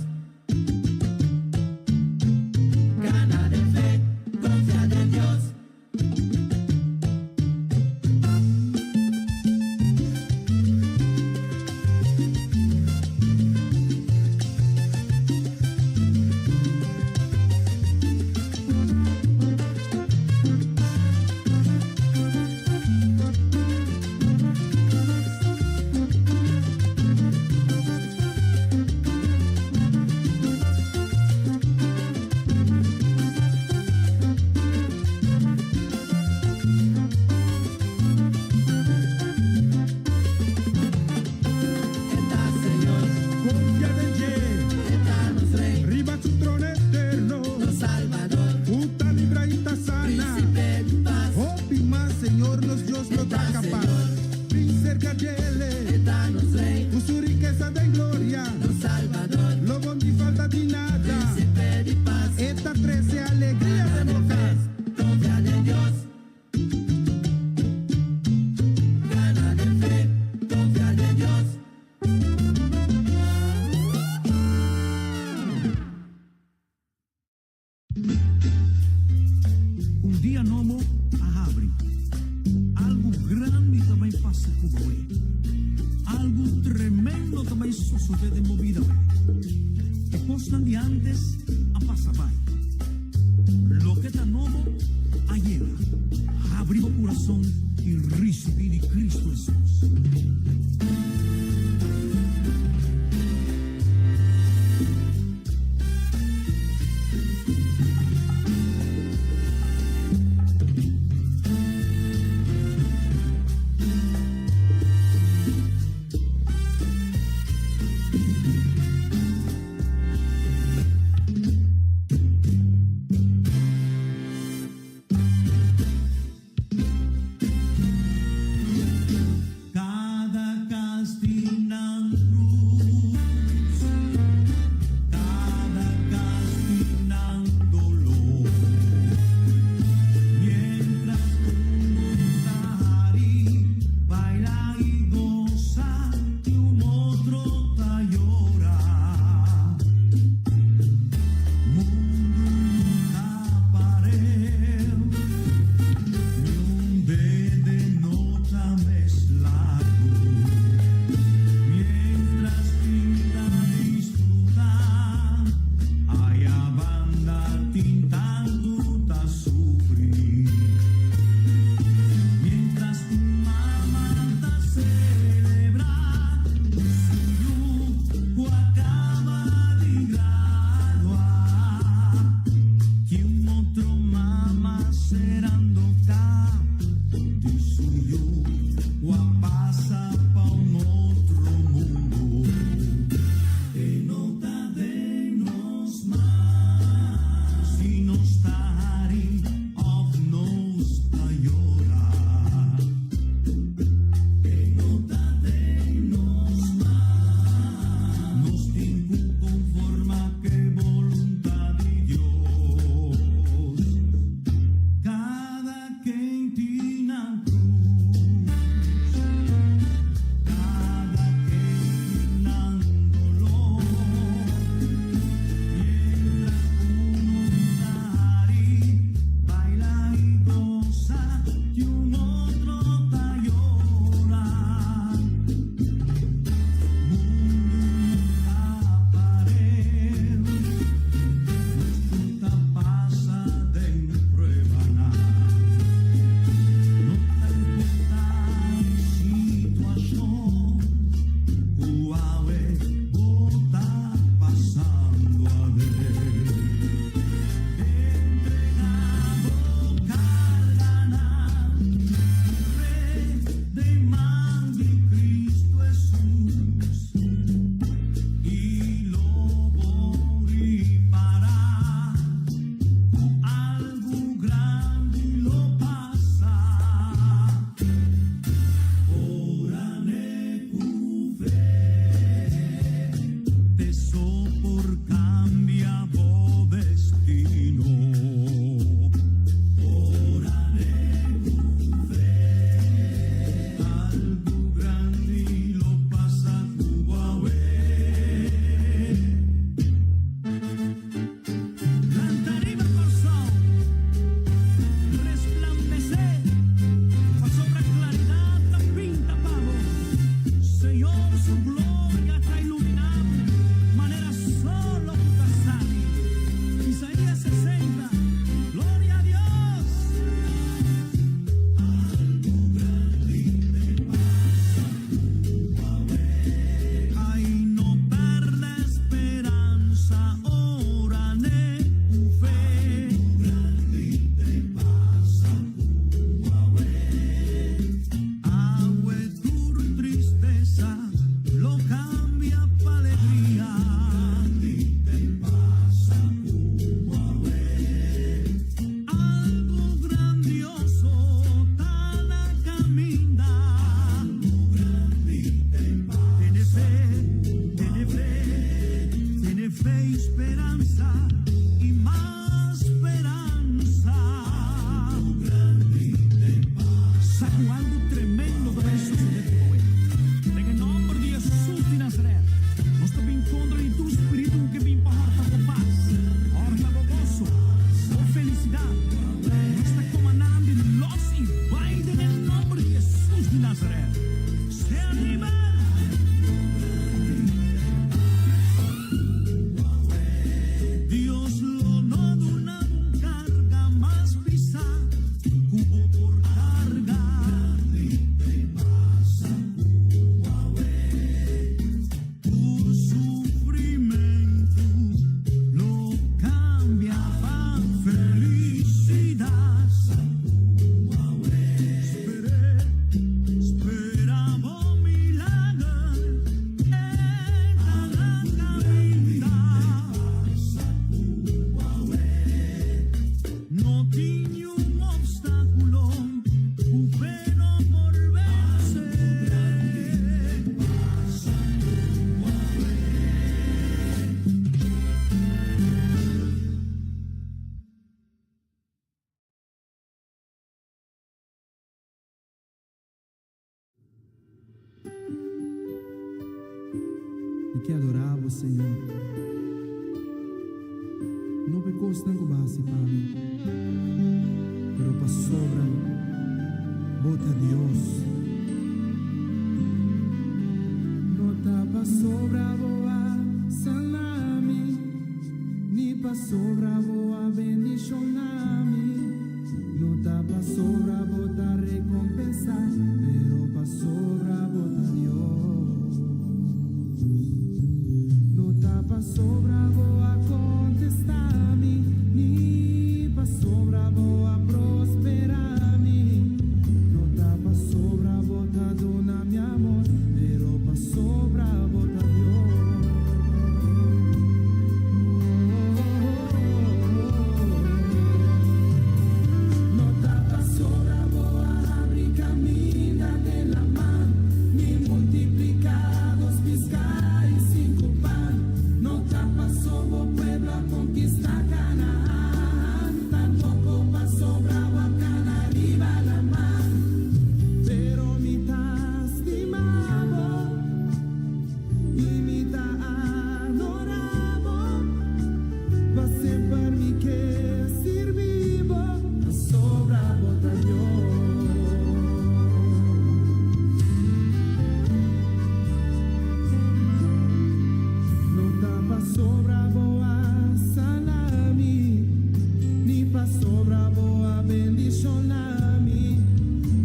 Gana den fe, confia den Dios. Confia den dje. Riba su trono eterno. Cu ta libra y ta sana. Hopi mas Señor nos Dios lo ta capaz. Bin cerca djele. Cu su rikesa den gloria. Lo bo no falta di nada. E ta trece alegria den bo cas. Confia den Dios. Gana den fe, confia den Dios. Un dia nobo a habri. Algo grandi. pasa ku bo awe. Algu tremendo ta bai sosodé den bo bida awe. E kosnan di ántes a pasa bai. Loke ta nobo a yega. Habri bo kurason i risibí di Kristu Hesus. Kada kas tin nan krus, kada kas tin nan doló. Mientras unu ta hari, baila i gosa, i un otro ta yora. Mundu no ta pareu, niun dede no ta mes largu. Mientras tin ta disfrutá, aya banda tin tantu ta sufri. Mientras un mama ta selebrá su yu ku a kaba di graduá, i un otro mama serando ka di su yu ku a pasa pa un otro mundu. E no ta den nos man si nos ta hari òf nos ta yora. E no ta den nos man. Nos tin ku konformá ku boluntat di Dios. Kada ken tin nan krus, kada ken tin nan doló. Mientras unu ta hari, baila i gosa, i un otro ta yora. Mundu no ta pareu, nos ta pasa den pruebanan. No ta importá situashon, ku awe bo ta pasando aden. Entregá bo karganan, den man di Kristu Hesus. I lo bo ripará, ku algu grandi lo pasa. Ora ku fe, t'e so por kambia bo destino. Ora ku fe, algu grandi lo pasa ku bo awe. Lanta riba Kòrsou, resplandesé, pasobra klaridat ta pinta pa bo. Señor su gloria ta iluminá bo, manera solo ku ta sali. Isaías 60, Gloria a Dios! Algu grandi ta pasa Ai, no pèrdè speransa, ora ku fe. Grandi ta pasa. Awe tur tristesa lo kambia pa alegria. Ta pasa. Algu grandioso ta na kaminda. Tene fe, tene fe, tene fe, speransa i mas speransa. Saku algu tremendo ta bai sosodé ku bo. Den nòmber di Hesus di Nazaret, nos ta bin kontra di tur spiritu ku bin pa hòrta bo pas, hòrta bo goso, bo felisidat. Nos ta komandando lòs i bai den nòmber di Hesus di Nazaret. Nazarèt. Sea liber! Dios lo no duna bo un karga mas pisá ku bo por karga. Tur sufrimentu lo kambia pa felisidat. Sper'é, spera bo milager, e ta na kaminda. No tin niun obstákulo ku fe no por vense. Mi ke adorá bo, Señor. No p'e kosnan ku bo a hasi pa mi, pero pasobra bo ta Dios. No ta pasobra bo a sana mi, ni pasobra bo a bendishoná mi. No ta pasobra bo ta recompensá, pero pasobra bo ta Dios. No ta pasobra bo a contestá mi, ni pasobra bo a prosperá mi. No ta pasobra bo ta duna mi amor, pero pasobra bo ta Dios. No ta pasobra bo a habri kaminda den laman, ni multipliká dos piská i sinku pan. No ta paso bo pueblo a konkistá Kanaan, tampoko pasobra bo a kana riba laman. Pero mi ta stima bo i mi ta adorá bo. Pa semper mi ke sirbi bo, pasobra bo ta Dios. No ta pasobra bo a sana mi, ni pasobra bo a bendishoná mi.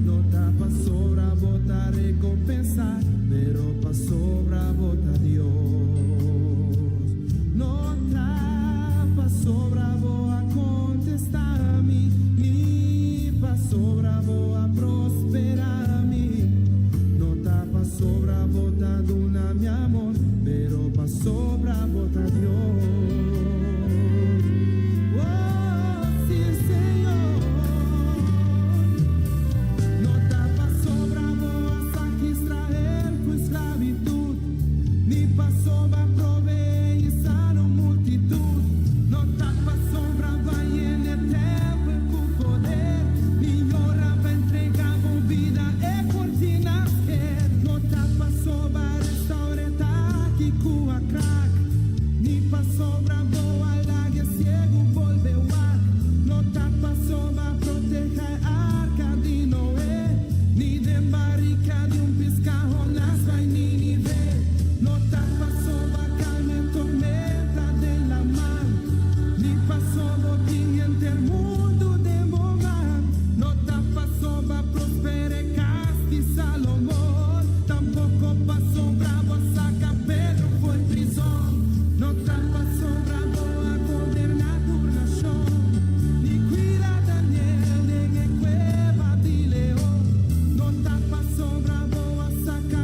No ta pasobra bo ta rekompensá, pero pasobra bo ta Dios. No ta pasobra bo a kontestá mi, ni pasobra bo a prosperá mi. No ta pasobra bo ta duna mi amor, pero pasobra bo ta Dios. Oh, sí, Señor. No ta pasobra bo a saka Israel for di sklabitut, ni pasobra bo a proveé i sana un multitut. No ta pasobra bo a yena tèmpel ku poder, ni ora bo a entregá bo bida e kortina a sker. No ta pasobra bo a restourá taki ku a krak, ni pasobra bo a laga siegu bolbe wak. No ta pasobra bo a protehá arka di Noe, ni den barika di un piská Jonas a bai Nínive. No ta pasobra bo a kalma tormenta den laman, ni pasobra bo tin henter mundu den bo man. No ta pasobra bo a prosperá kas di Salomon, tampoko pasobra bo a saka Pedro for di prizòn. No ta pasobra bo a goberná tur nashon, ni kuida Daniel den kueba di leon. No ta pasobra bo a saka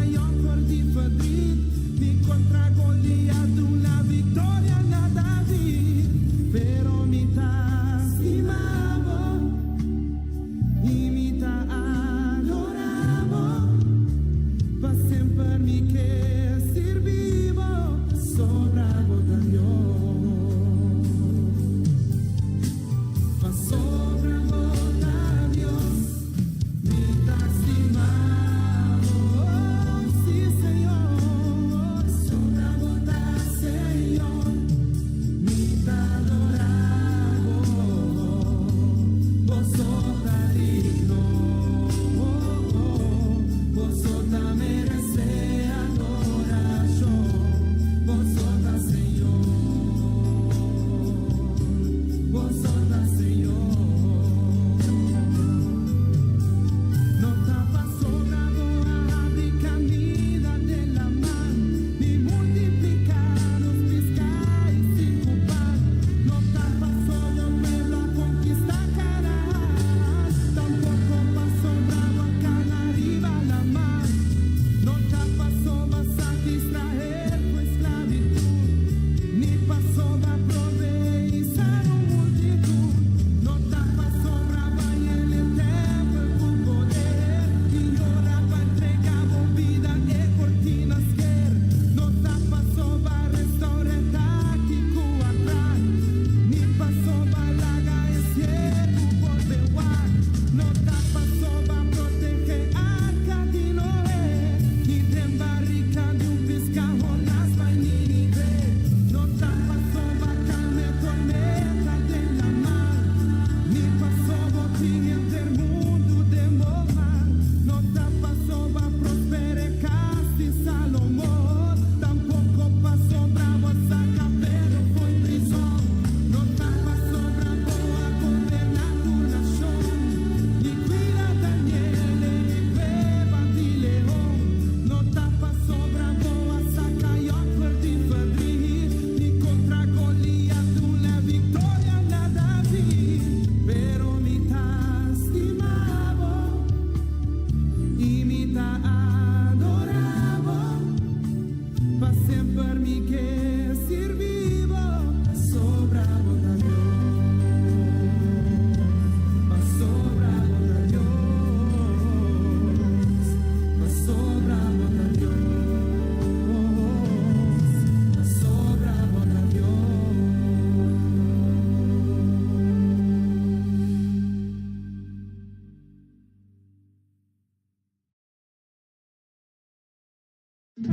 Bo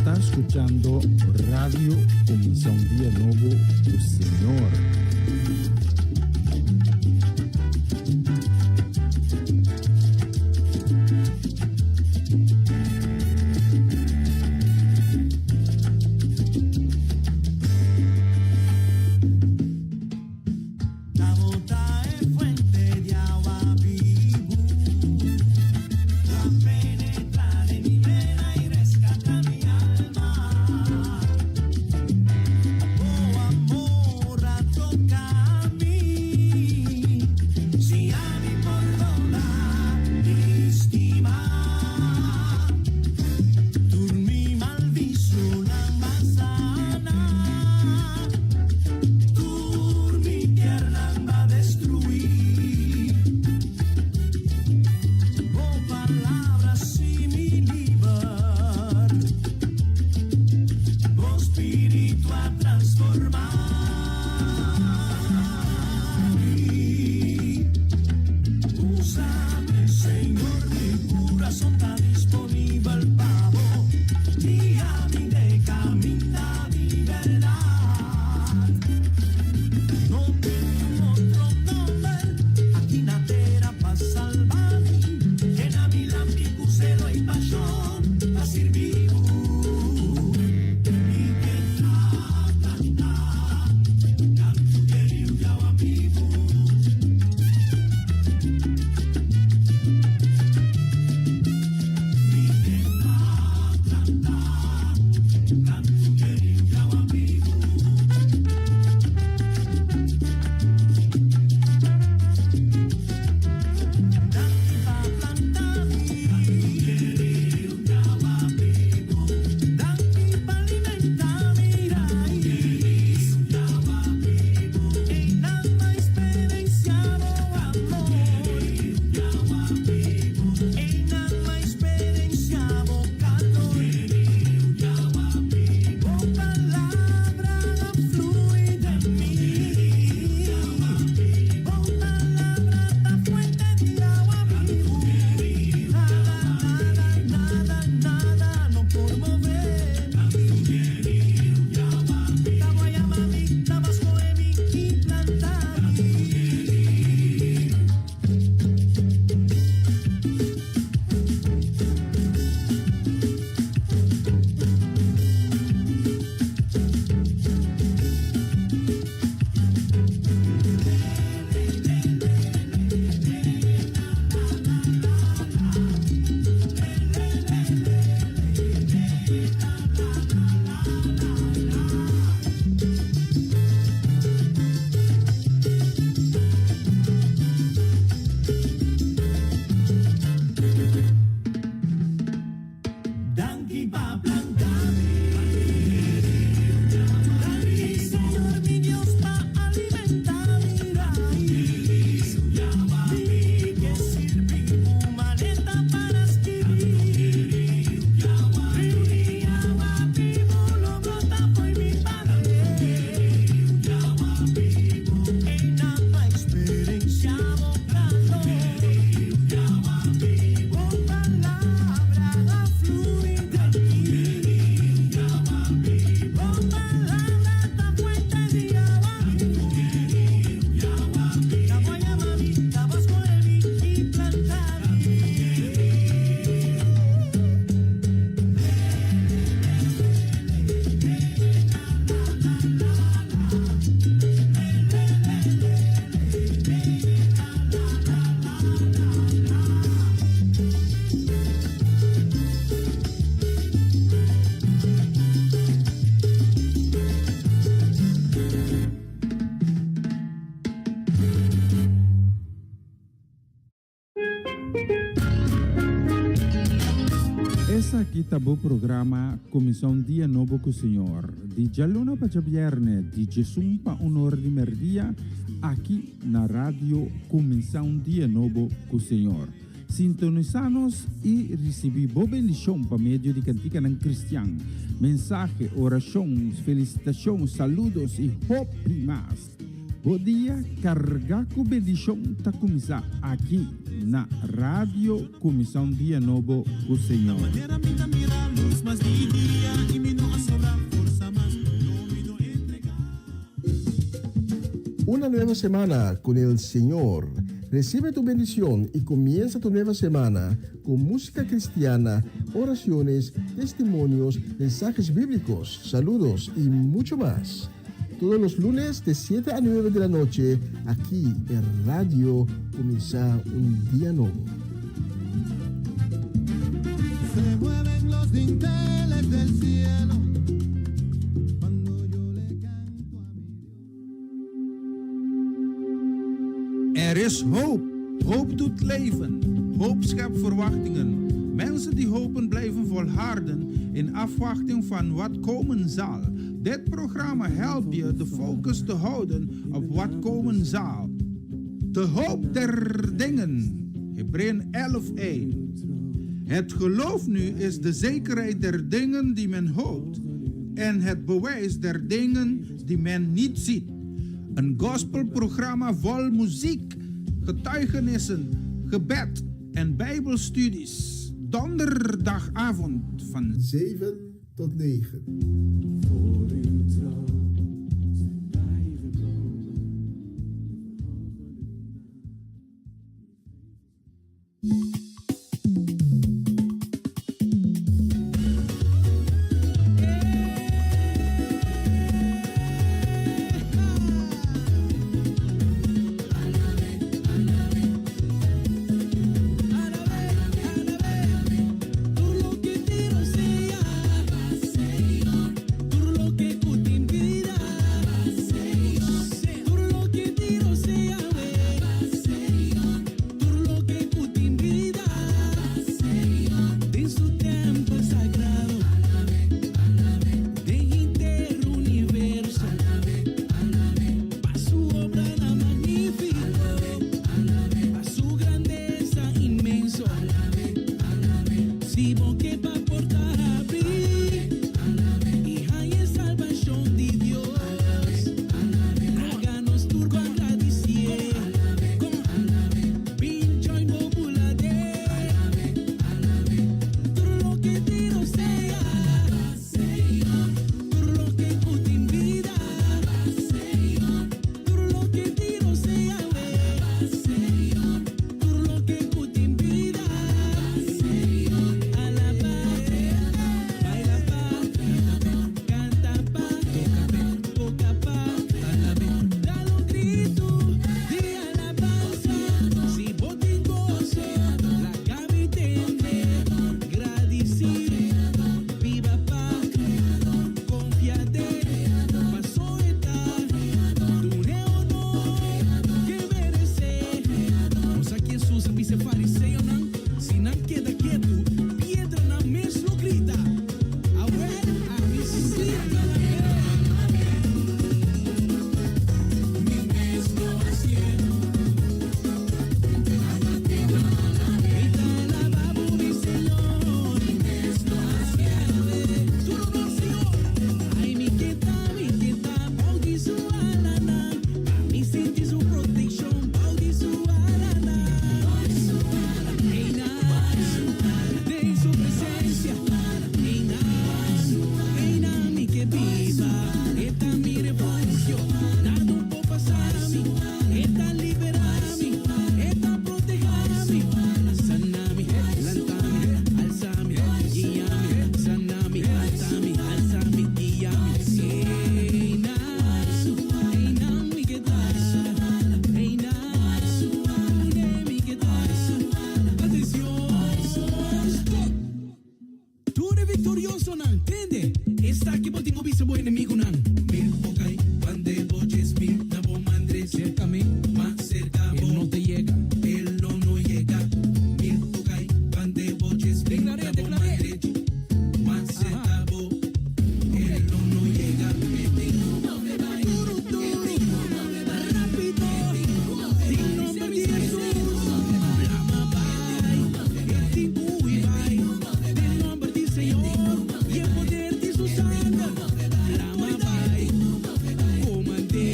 ta scuchando Radio Cuminsa un Dia Nobo cu Señor. Esaki ta bo programa Kuminsá un Dia Nobo ku Señor, di djaluna pa djabièrnè, di djesun pa un or di mèrdia, aki na Radio Kuminsá un Dia Nobo ku Señor. Sintonisá nos i risibí bo bendishon pa medio di kantikanan kristian, mensahe, orashon, felisitashon, saludos i hopi mas. Bo dia kargá ku bendishon ta kuminsá aki na Radio Kuminsá un Dia Nobo ku Señor. Una nueva semana con el Señor. Recibe tu bendición y comienza tu nueva semana con música cristiana, oraciones, testimonios, mensajes bíblicos, saludos y mucho más. Todos los lunes de 7 a 9 de la noche, aquí en Radio Comienza un Día Nuevo. Se mueven los dinteles del cielo cuando yo le canto a mi Dios. Er is hoop. Hoop doet leven. Hoop schept verwachtingen. Mensen die hopen blijven volharden in afwachting van wat komen zal. Dit programma helpt je de focus te houden op wat komen zal. De hoop der dingen. Hebreeën 11:1. Het geloof nu is de zekerheid der dingen die men hoopt en het bewijs der dingen die men niet ziet. Een gospelprogramma vol muziek, getuigenissen, gebed en bijbelstudies. Donderdagavond van 7 tot 9. Voor uw troon zijn wij gekomen. Tur loke tin rosea, Señor. Tur loke ku tin bida, Señor. Tur loke tin rosea, Señor. Tur loke ku tin bida, Señor. Den su templo sagrado, den henter universo, pa su obranan magnífiko, pa su grandesa inmenso. Si bo ke pa porta habri i haña salbashon di Dios, laga nos tur gradisié. Bin join bo bula Tur loke tin rosea, Señor. Tur loke ku tin bida, Señor. Tur loke tin rosea, Señor. Tur loke ku tin bida, Señor. Alabá, baila pa, kanta pa, toka pa, dal un gritu di alabansa. Si bo tin goso, laga mi tende, gradisí, biba pa, konfia den, paso e ta, dun'é honor ku e meresé. Nos aki Hesus a bisa fariseonan, si nan keda ketu, piedranan mes lo grita. Awèl, ami sí ta Mi mes no hasié. Mi ta alabá bo, mi Señor. Mi mes no hasié. Tur honor, Señor. Ai, mi ke ta, mi ke ta, bou di su alanan. Pa mi sinti su protekshon, bou di su alanan. Einan, den su presensia. Einan, einan mi ke biba. E ta mi refugio, nada no por pasa mi. E ta liberá mi, e ta protehá mi. Sana mi, lanta mi, alsa mi, guia mi. Sana mi, alsa mi, alsa mi, guia mi. Einan, einan mi ke ta. Einan, kuné mi ke ta. Atenshon, stop! Tur e viktoriosonan, tende! Esaki bo tin ku bisa bo enemigunan. Mil por kai band'e bo, 10,000 na bo man drechi. Serka mi, ma serka bo. El no ta yega. El lo no yega. Mil por kai band'e bo, 10,000 na bo man drechi. Ma serka bo. El lo no yega. Duru, duru, rápido. Den nòmber di Hesus. Plama bai. E tin ku hui bai. Den nòmber di Señor. I e poder di su sanger. Plama bai. Komand'é.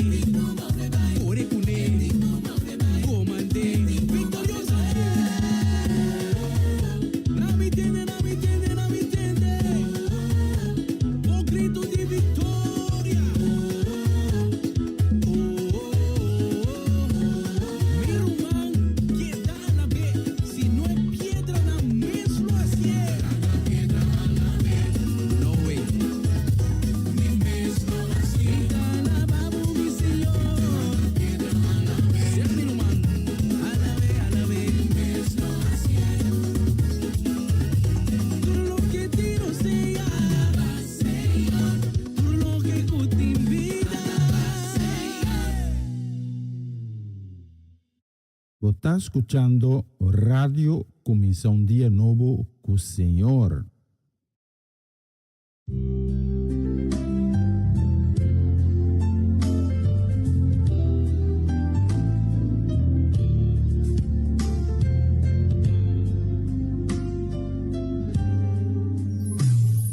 Bo ta skuchando Radio Kuminsá un Dia Nobo ku Señor.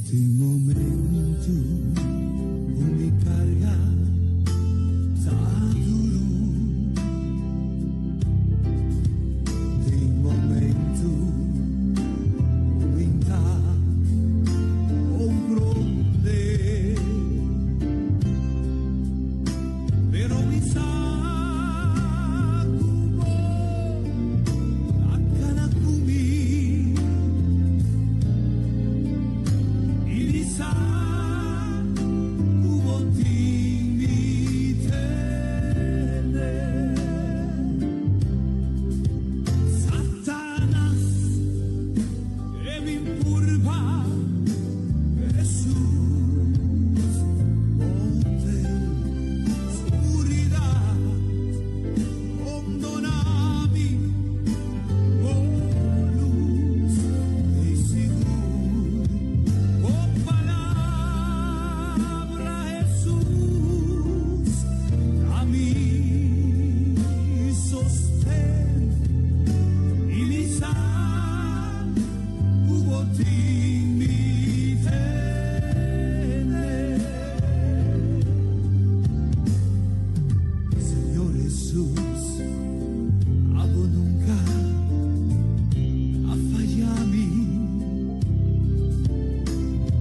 Tin momento ku mi karga ta duru. Tin momento ku mi ta komprondé. Pero mi sa ku bo ta kana ku mi. I mi sa ku bo tin mi tene. Satanas ke bin purba, Hesus, bo t'ei skuridat rondoná mi, bo lus t'ei sigur. Bo palabra, Hesus, ta mi sosten. I mi sa ku bo tin mi tene. Señor Hesus, abo nunka a faya mi.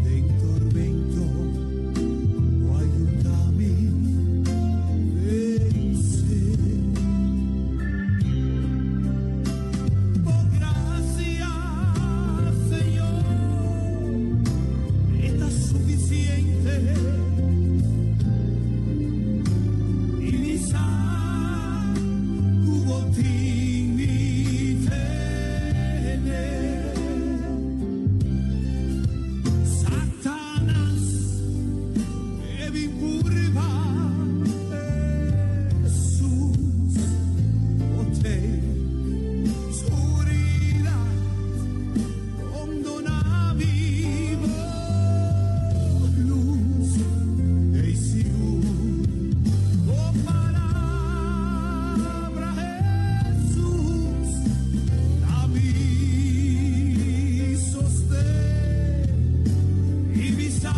Den tormento, bo a yuda mi vense. Bo grasia, Señor, ta sufisiente. I mi sa ku bo tin mi tene. Satanas ke bin purba, Hesus, bo t'ei skuridat rondoná mi, bo lus t'ei sigur. Bo palabra, Hesus, ta mi sosten. I mi sa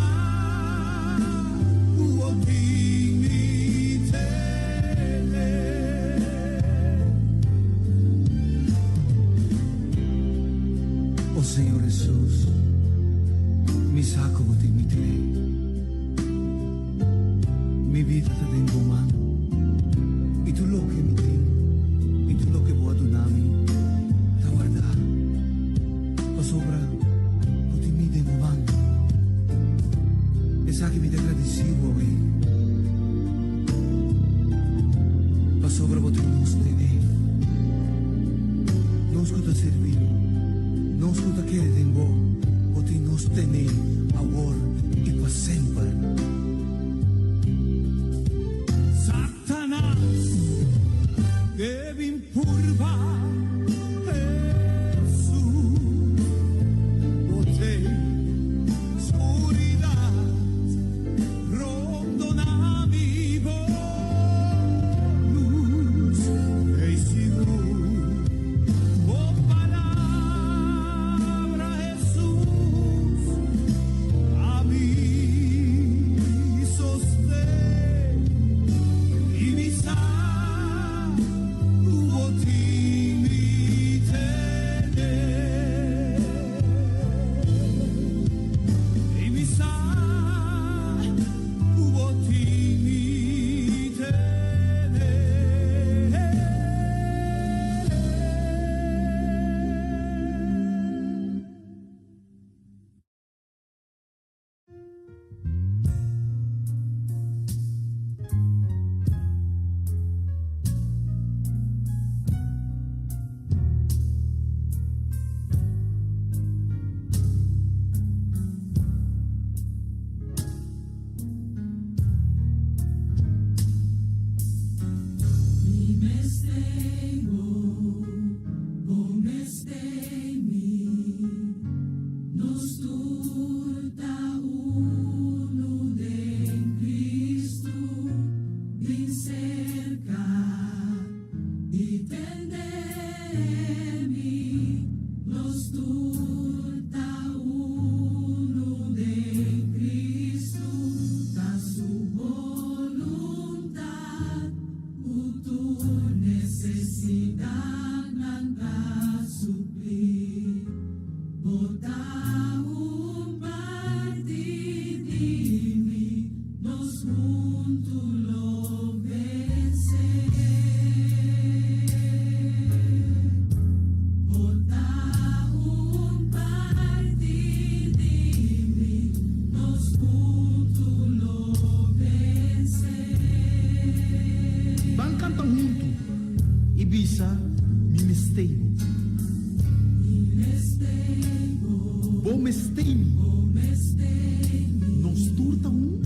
ku bo tin mi tene. O Señor Hesus, mi sa ku bo tin mi tene. Mi bida ta den bo man. I tur loke mi tin, i tur loke bo a duna mi, ta wardá. Pasobra bo tin mi den bo man. Esaki mi ta gradisí bo awe. Pasobra bo tin nos tene. Nos ku ta sirbi bo, nos ku ta kere den bo, bo tin nos tene awor i pa semper. Satanas ke bin purba, Hesus, bo t'ei skuridat rondoná mi, bo lus t'ei sigur. Bo palabra, Hesus, ta mi sosten. I mi sa ku bo tin I tende mi, nos tur ta unu den Kristu, ta su boluntat, ku tur nesesidatnan ta suplí. Bo ta un parti di mi, nos huntu lo vense. Bo ta un parti di mi, nos huntu lo vense. Ban kanta huntu. I bisa, mi mester bo. Bo mester mi. Nos tur ta un.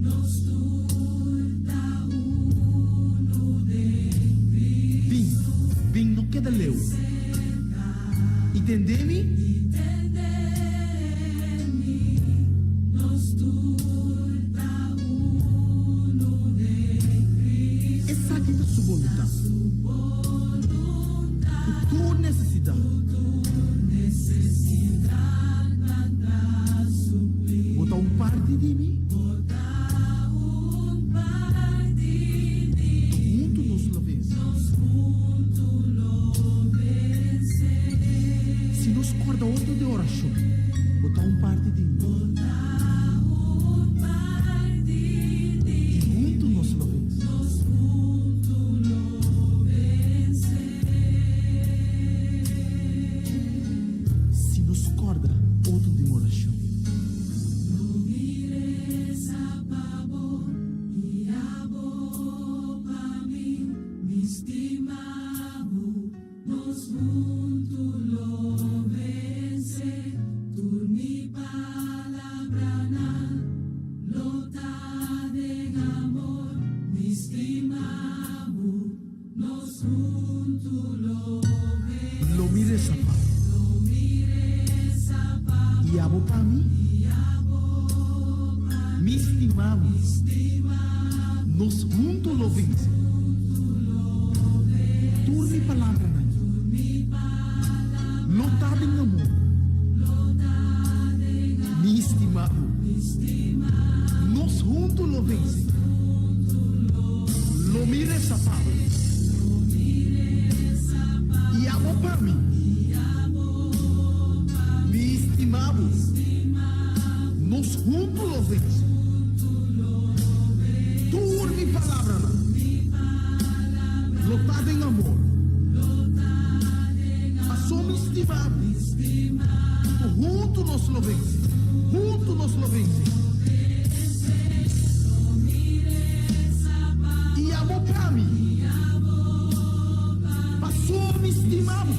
Nos tur ta unu den Bin, bin, no keda leu. I tende mi. Tende mi, nos tur ta unu den Kristu. Esaki ta su boluntat. Ku tur nesesidat. Nesesidatnan ta suplí. Bo ta un parti di mi. Bo ta un parti di Huntu nos lo vense. Nos huntu lo vense. Si nos kòrda otro den orashon. Bo ta un parti di mi. Bo ta un parti di I huntu nos lo vense. Nos huntu lo vense. Si nos kòrda otro den orashon. Lo mi resa pa bo i abo pa mi, mi stima bo, nos huntu lo vense. Tur mi palabranan lo ta den amor, mi stima bo, nos huntu lo vense. Lo mi resa pa bo. Lo mi resa pa I abo pa mi. Mi stima bo. Nos huntu lo vense. Tur mi palabranan. Lo ta den amor. Mi stima bo. Nos huntu lo vense. Lo mi resa pa bo. I abo pa mi. Mi stima bo. Nos huntu lo vense. Tur mi palabranan. Lo ta den amor. Paso mi stima bo. Huntu nos lo vense. Huntu nos lo vense. I abo pa mi. Paso mi stima bo.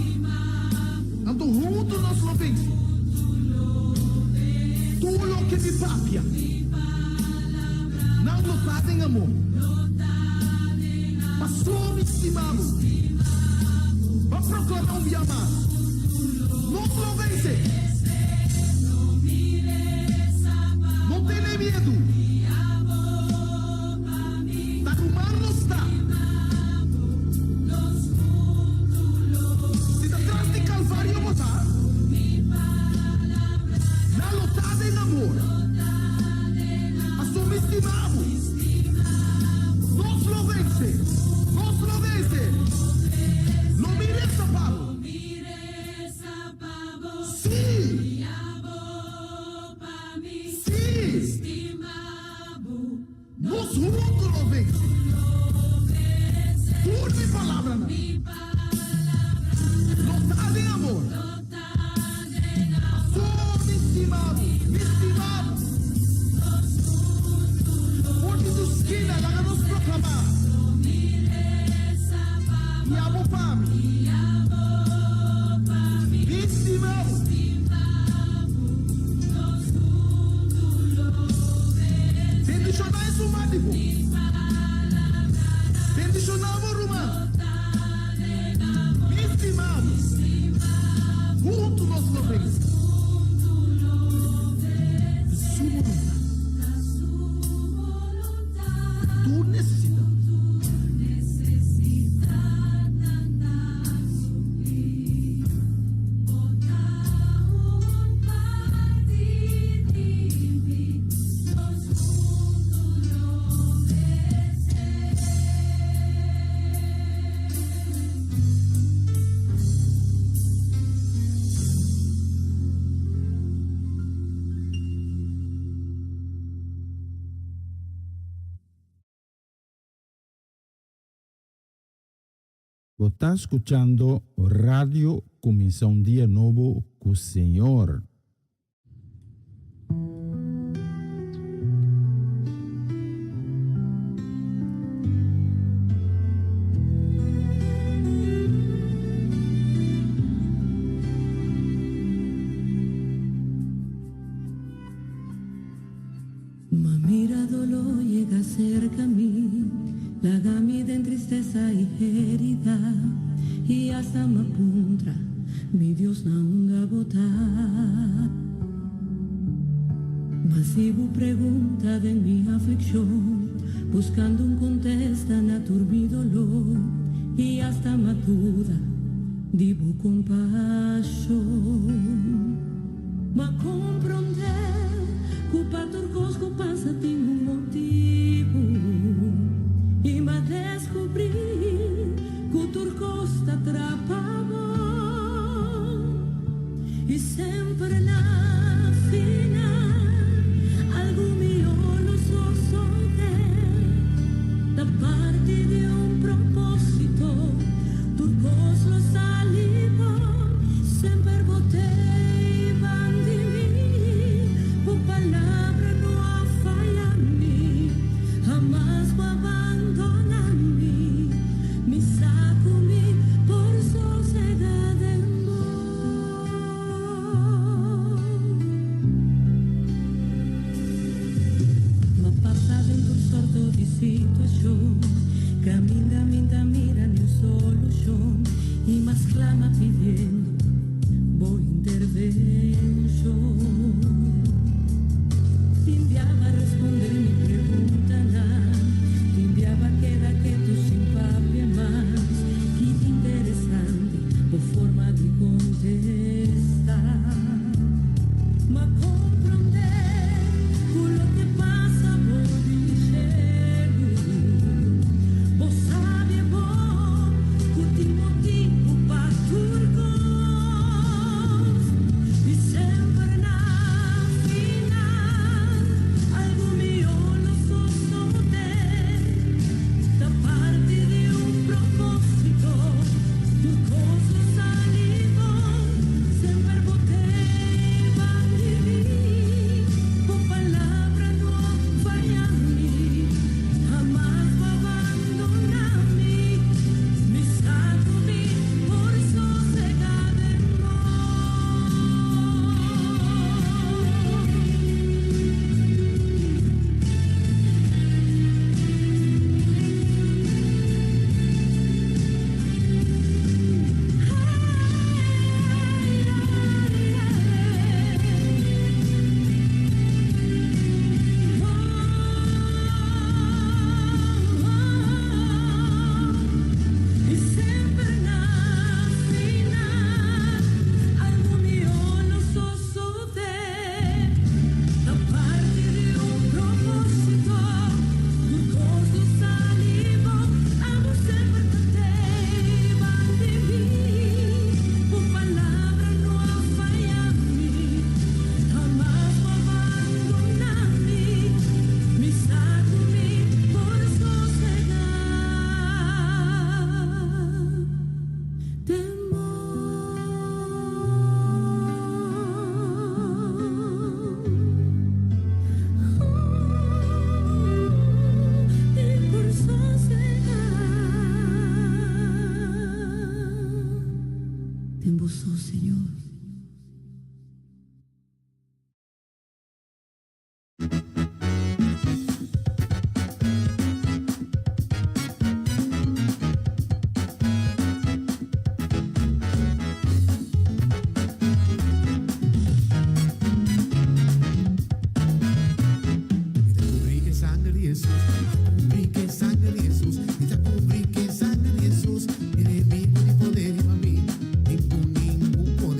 Anto huntu nos lo vense. Tur loke mi papia. Nan lo ta den amor. Paso mi stima bo. Ban proklamá un bia mas. Nos lo vense. No tene miedu. Ta ruman nos ta. Si ta tras di Kalvario bo ta. Nan lo ta den amor. Paso mi stima bo. Nos lo vense. Nos lo vense. Lo mi resa pa bo. Sí. Sí. Bo ta skuchando Radio Kuminsá un Dia Nobo ku Señor. Ma mira doló yega serka mi, laga mi den tristesa i herida, i asta m'a puntra, Mi Dios na unda bo ta? Ma si bo pregunta den mi aflikshon, buskando un kontesta na tur mi doló, i asta m'a duda di bo kompashon. M'a komprondé ku pa tur kos ku pasa tin un motibu i m'a deskubrí ku tur kos ta trapa bon i semper na final algu mihó lo sosodé. Ta parti di un propósito, tur kos lo sali bon. Semper bo t'ei bandi mi, bo palabra no a faya mi, hamas bo a bandona mi, mi sa ku mi por sosega den bo. M'a pasa den tur sorto di situashon, kaminda mi ta mira niun solushon. I mas clama pidiendo bo intervencion. Tin biaba responde mi preguntanan, tin biaba keda ketu sin papia mas. Ki interesante bo forma di contesta. M'a comprende cu loke pasa bo di cielu. Bo sabi bon cu tin motibu pa tur cos y semper na final algu mihó lo sosodé. Ta parti di un propósito, tur cos lo sali bon, semper bo t'ei bandi mi, bo palabra no a faya mi. Hamas bo abandona mi, mi sa cu mi por sosega den bo. I semper na final algu mihó lo sosodé. Ta parti di un propósito, tur kos lo sali bon. Abo semper ta tei bandi mi, bo palabra no a faya mi. Hamas bo abandona mi, mi sa cu mi por sosega den bo. Mi por sosega den bo so, Señor. Mi ta cubri cu e sanger di Jesus, cubri cu e sanger di Jesus, mi ta cubri cu e sanger di Jesus, mi enemigo ni poder riba mi, ningun, ningun poder.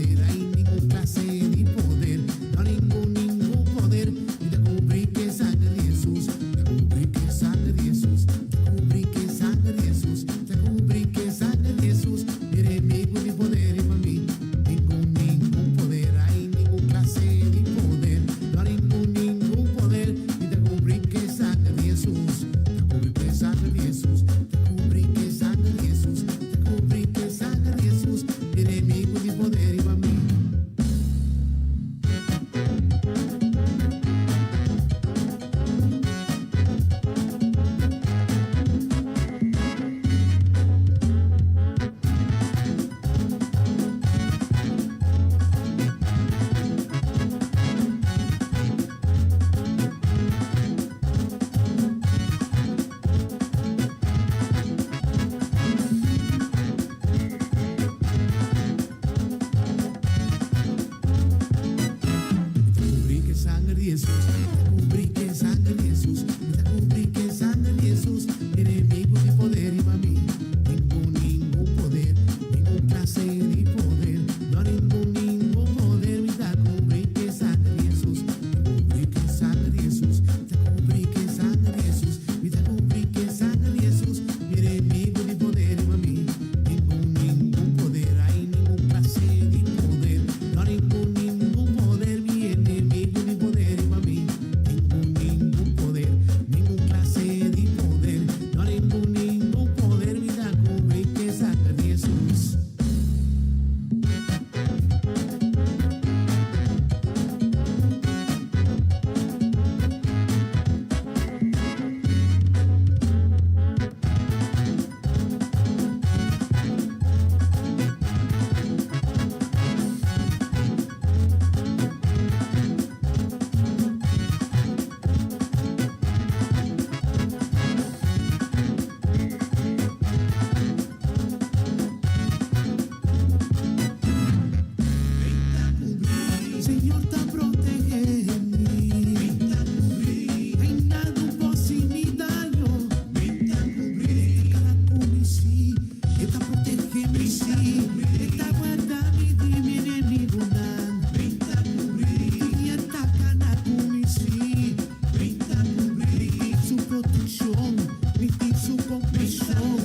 E ta protehé mi, sí. E ta warda mi di mi enemigunan. Mi tin ataka na ku mi, sí. Mi tin su protekshon, mi tin su kompashon.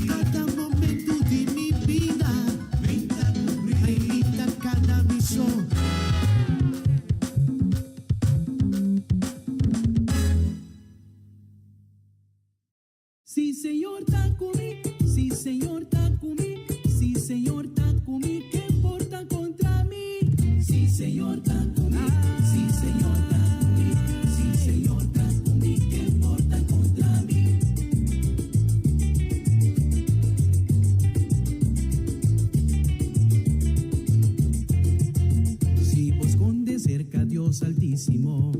Kada momento di mi bida, ai, mi ta kana mi so. Si Señor ta ku mi, si Señor ta ku mi, si Señor ta ku mi, ken por ta kontra mi? Si Señor ta ku mi, si Señor ta ku mi, si Señor ta ku mi, ken por ta kontra mi? Si bo skonde serka Dios Altísimo.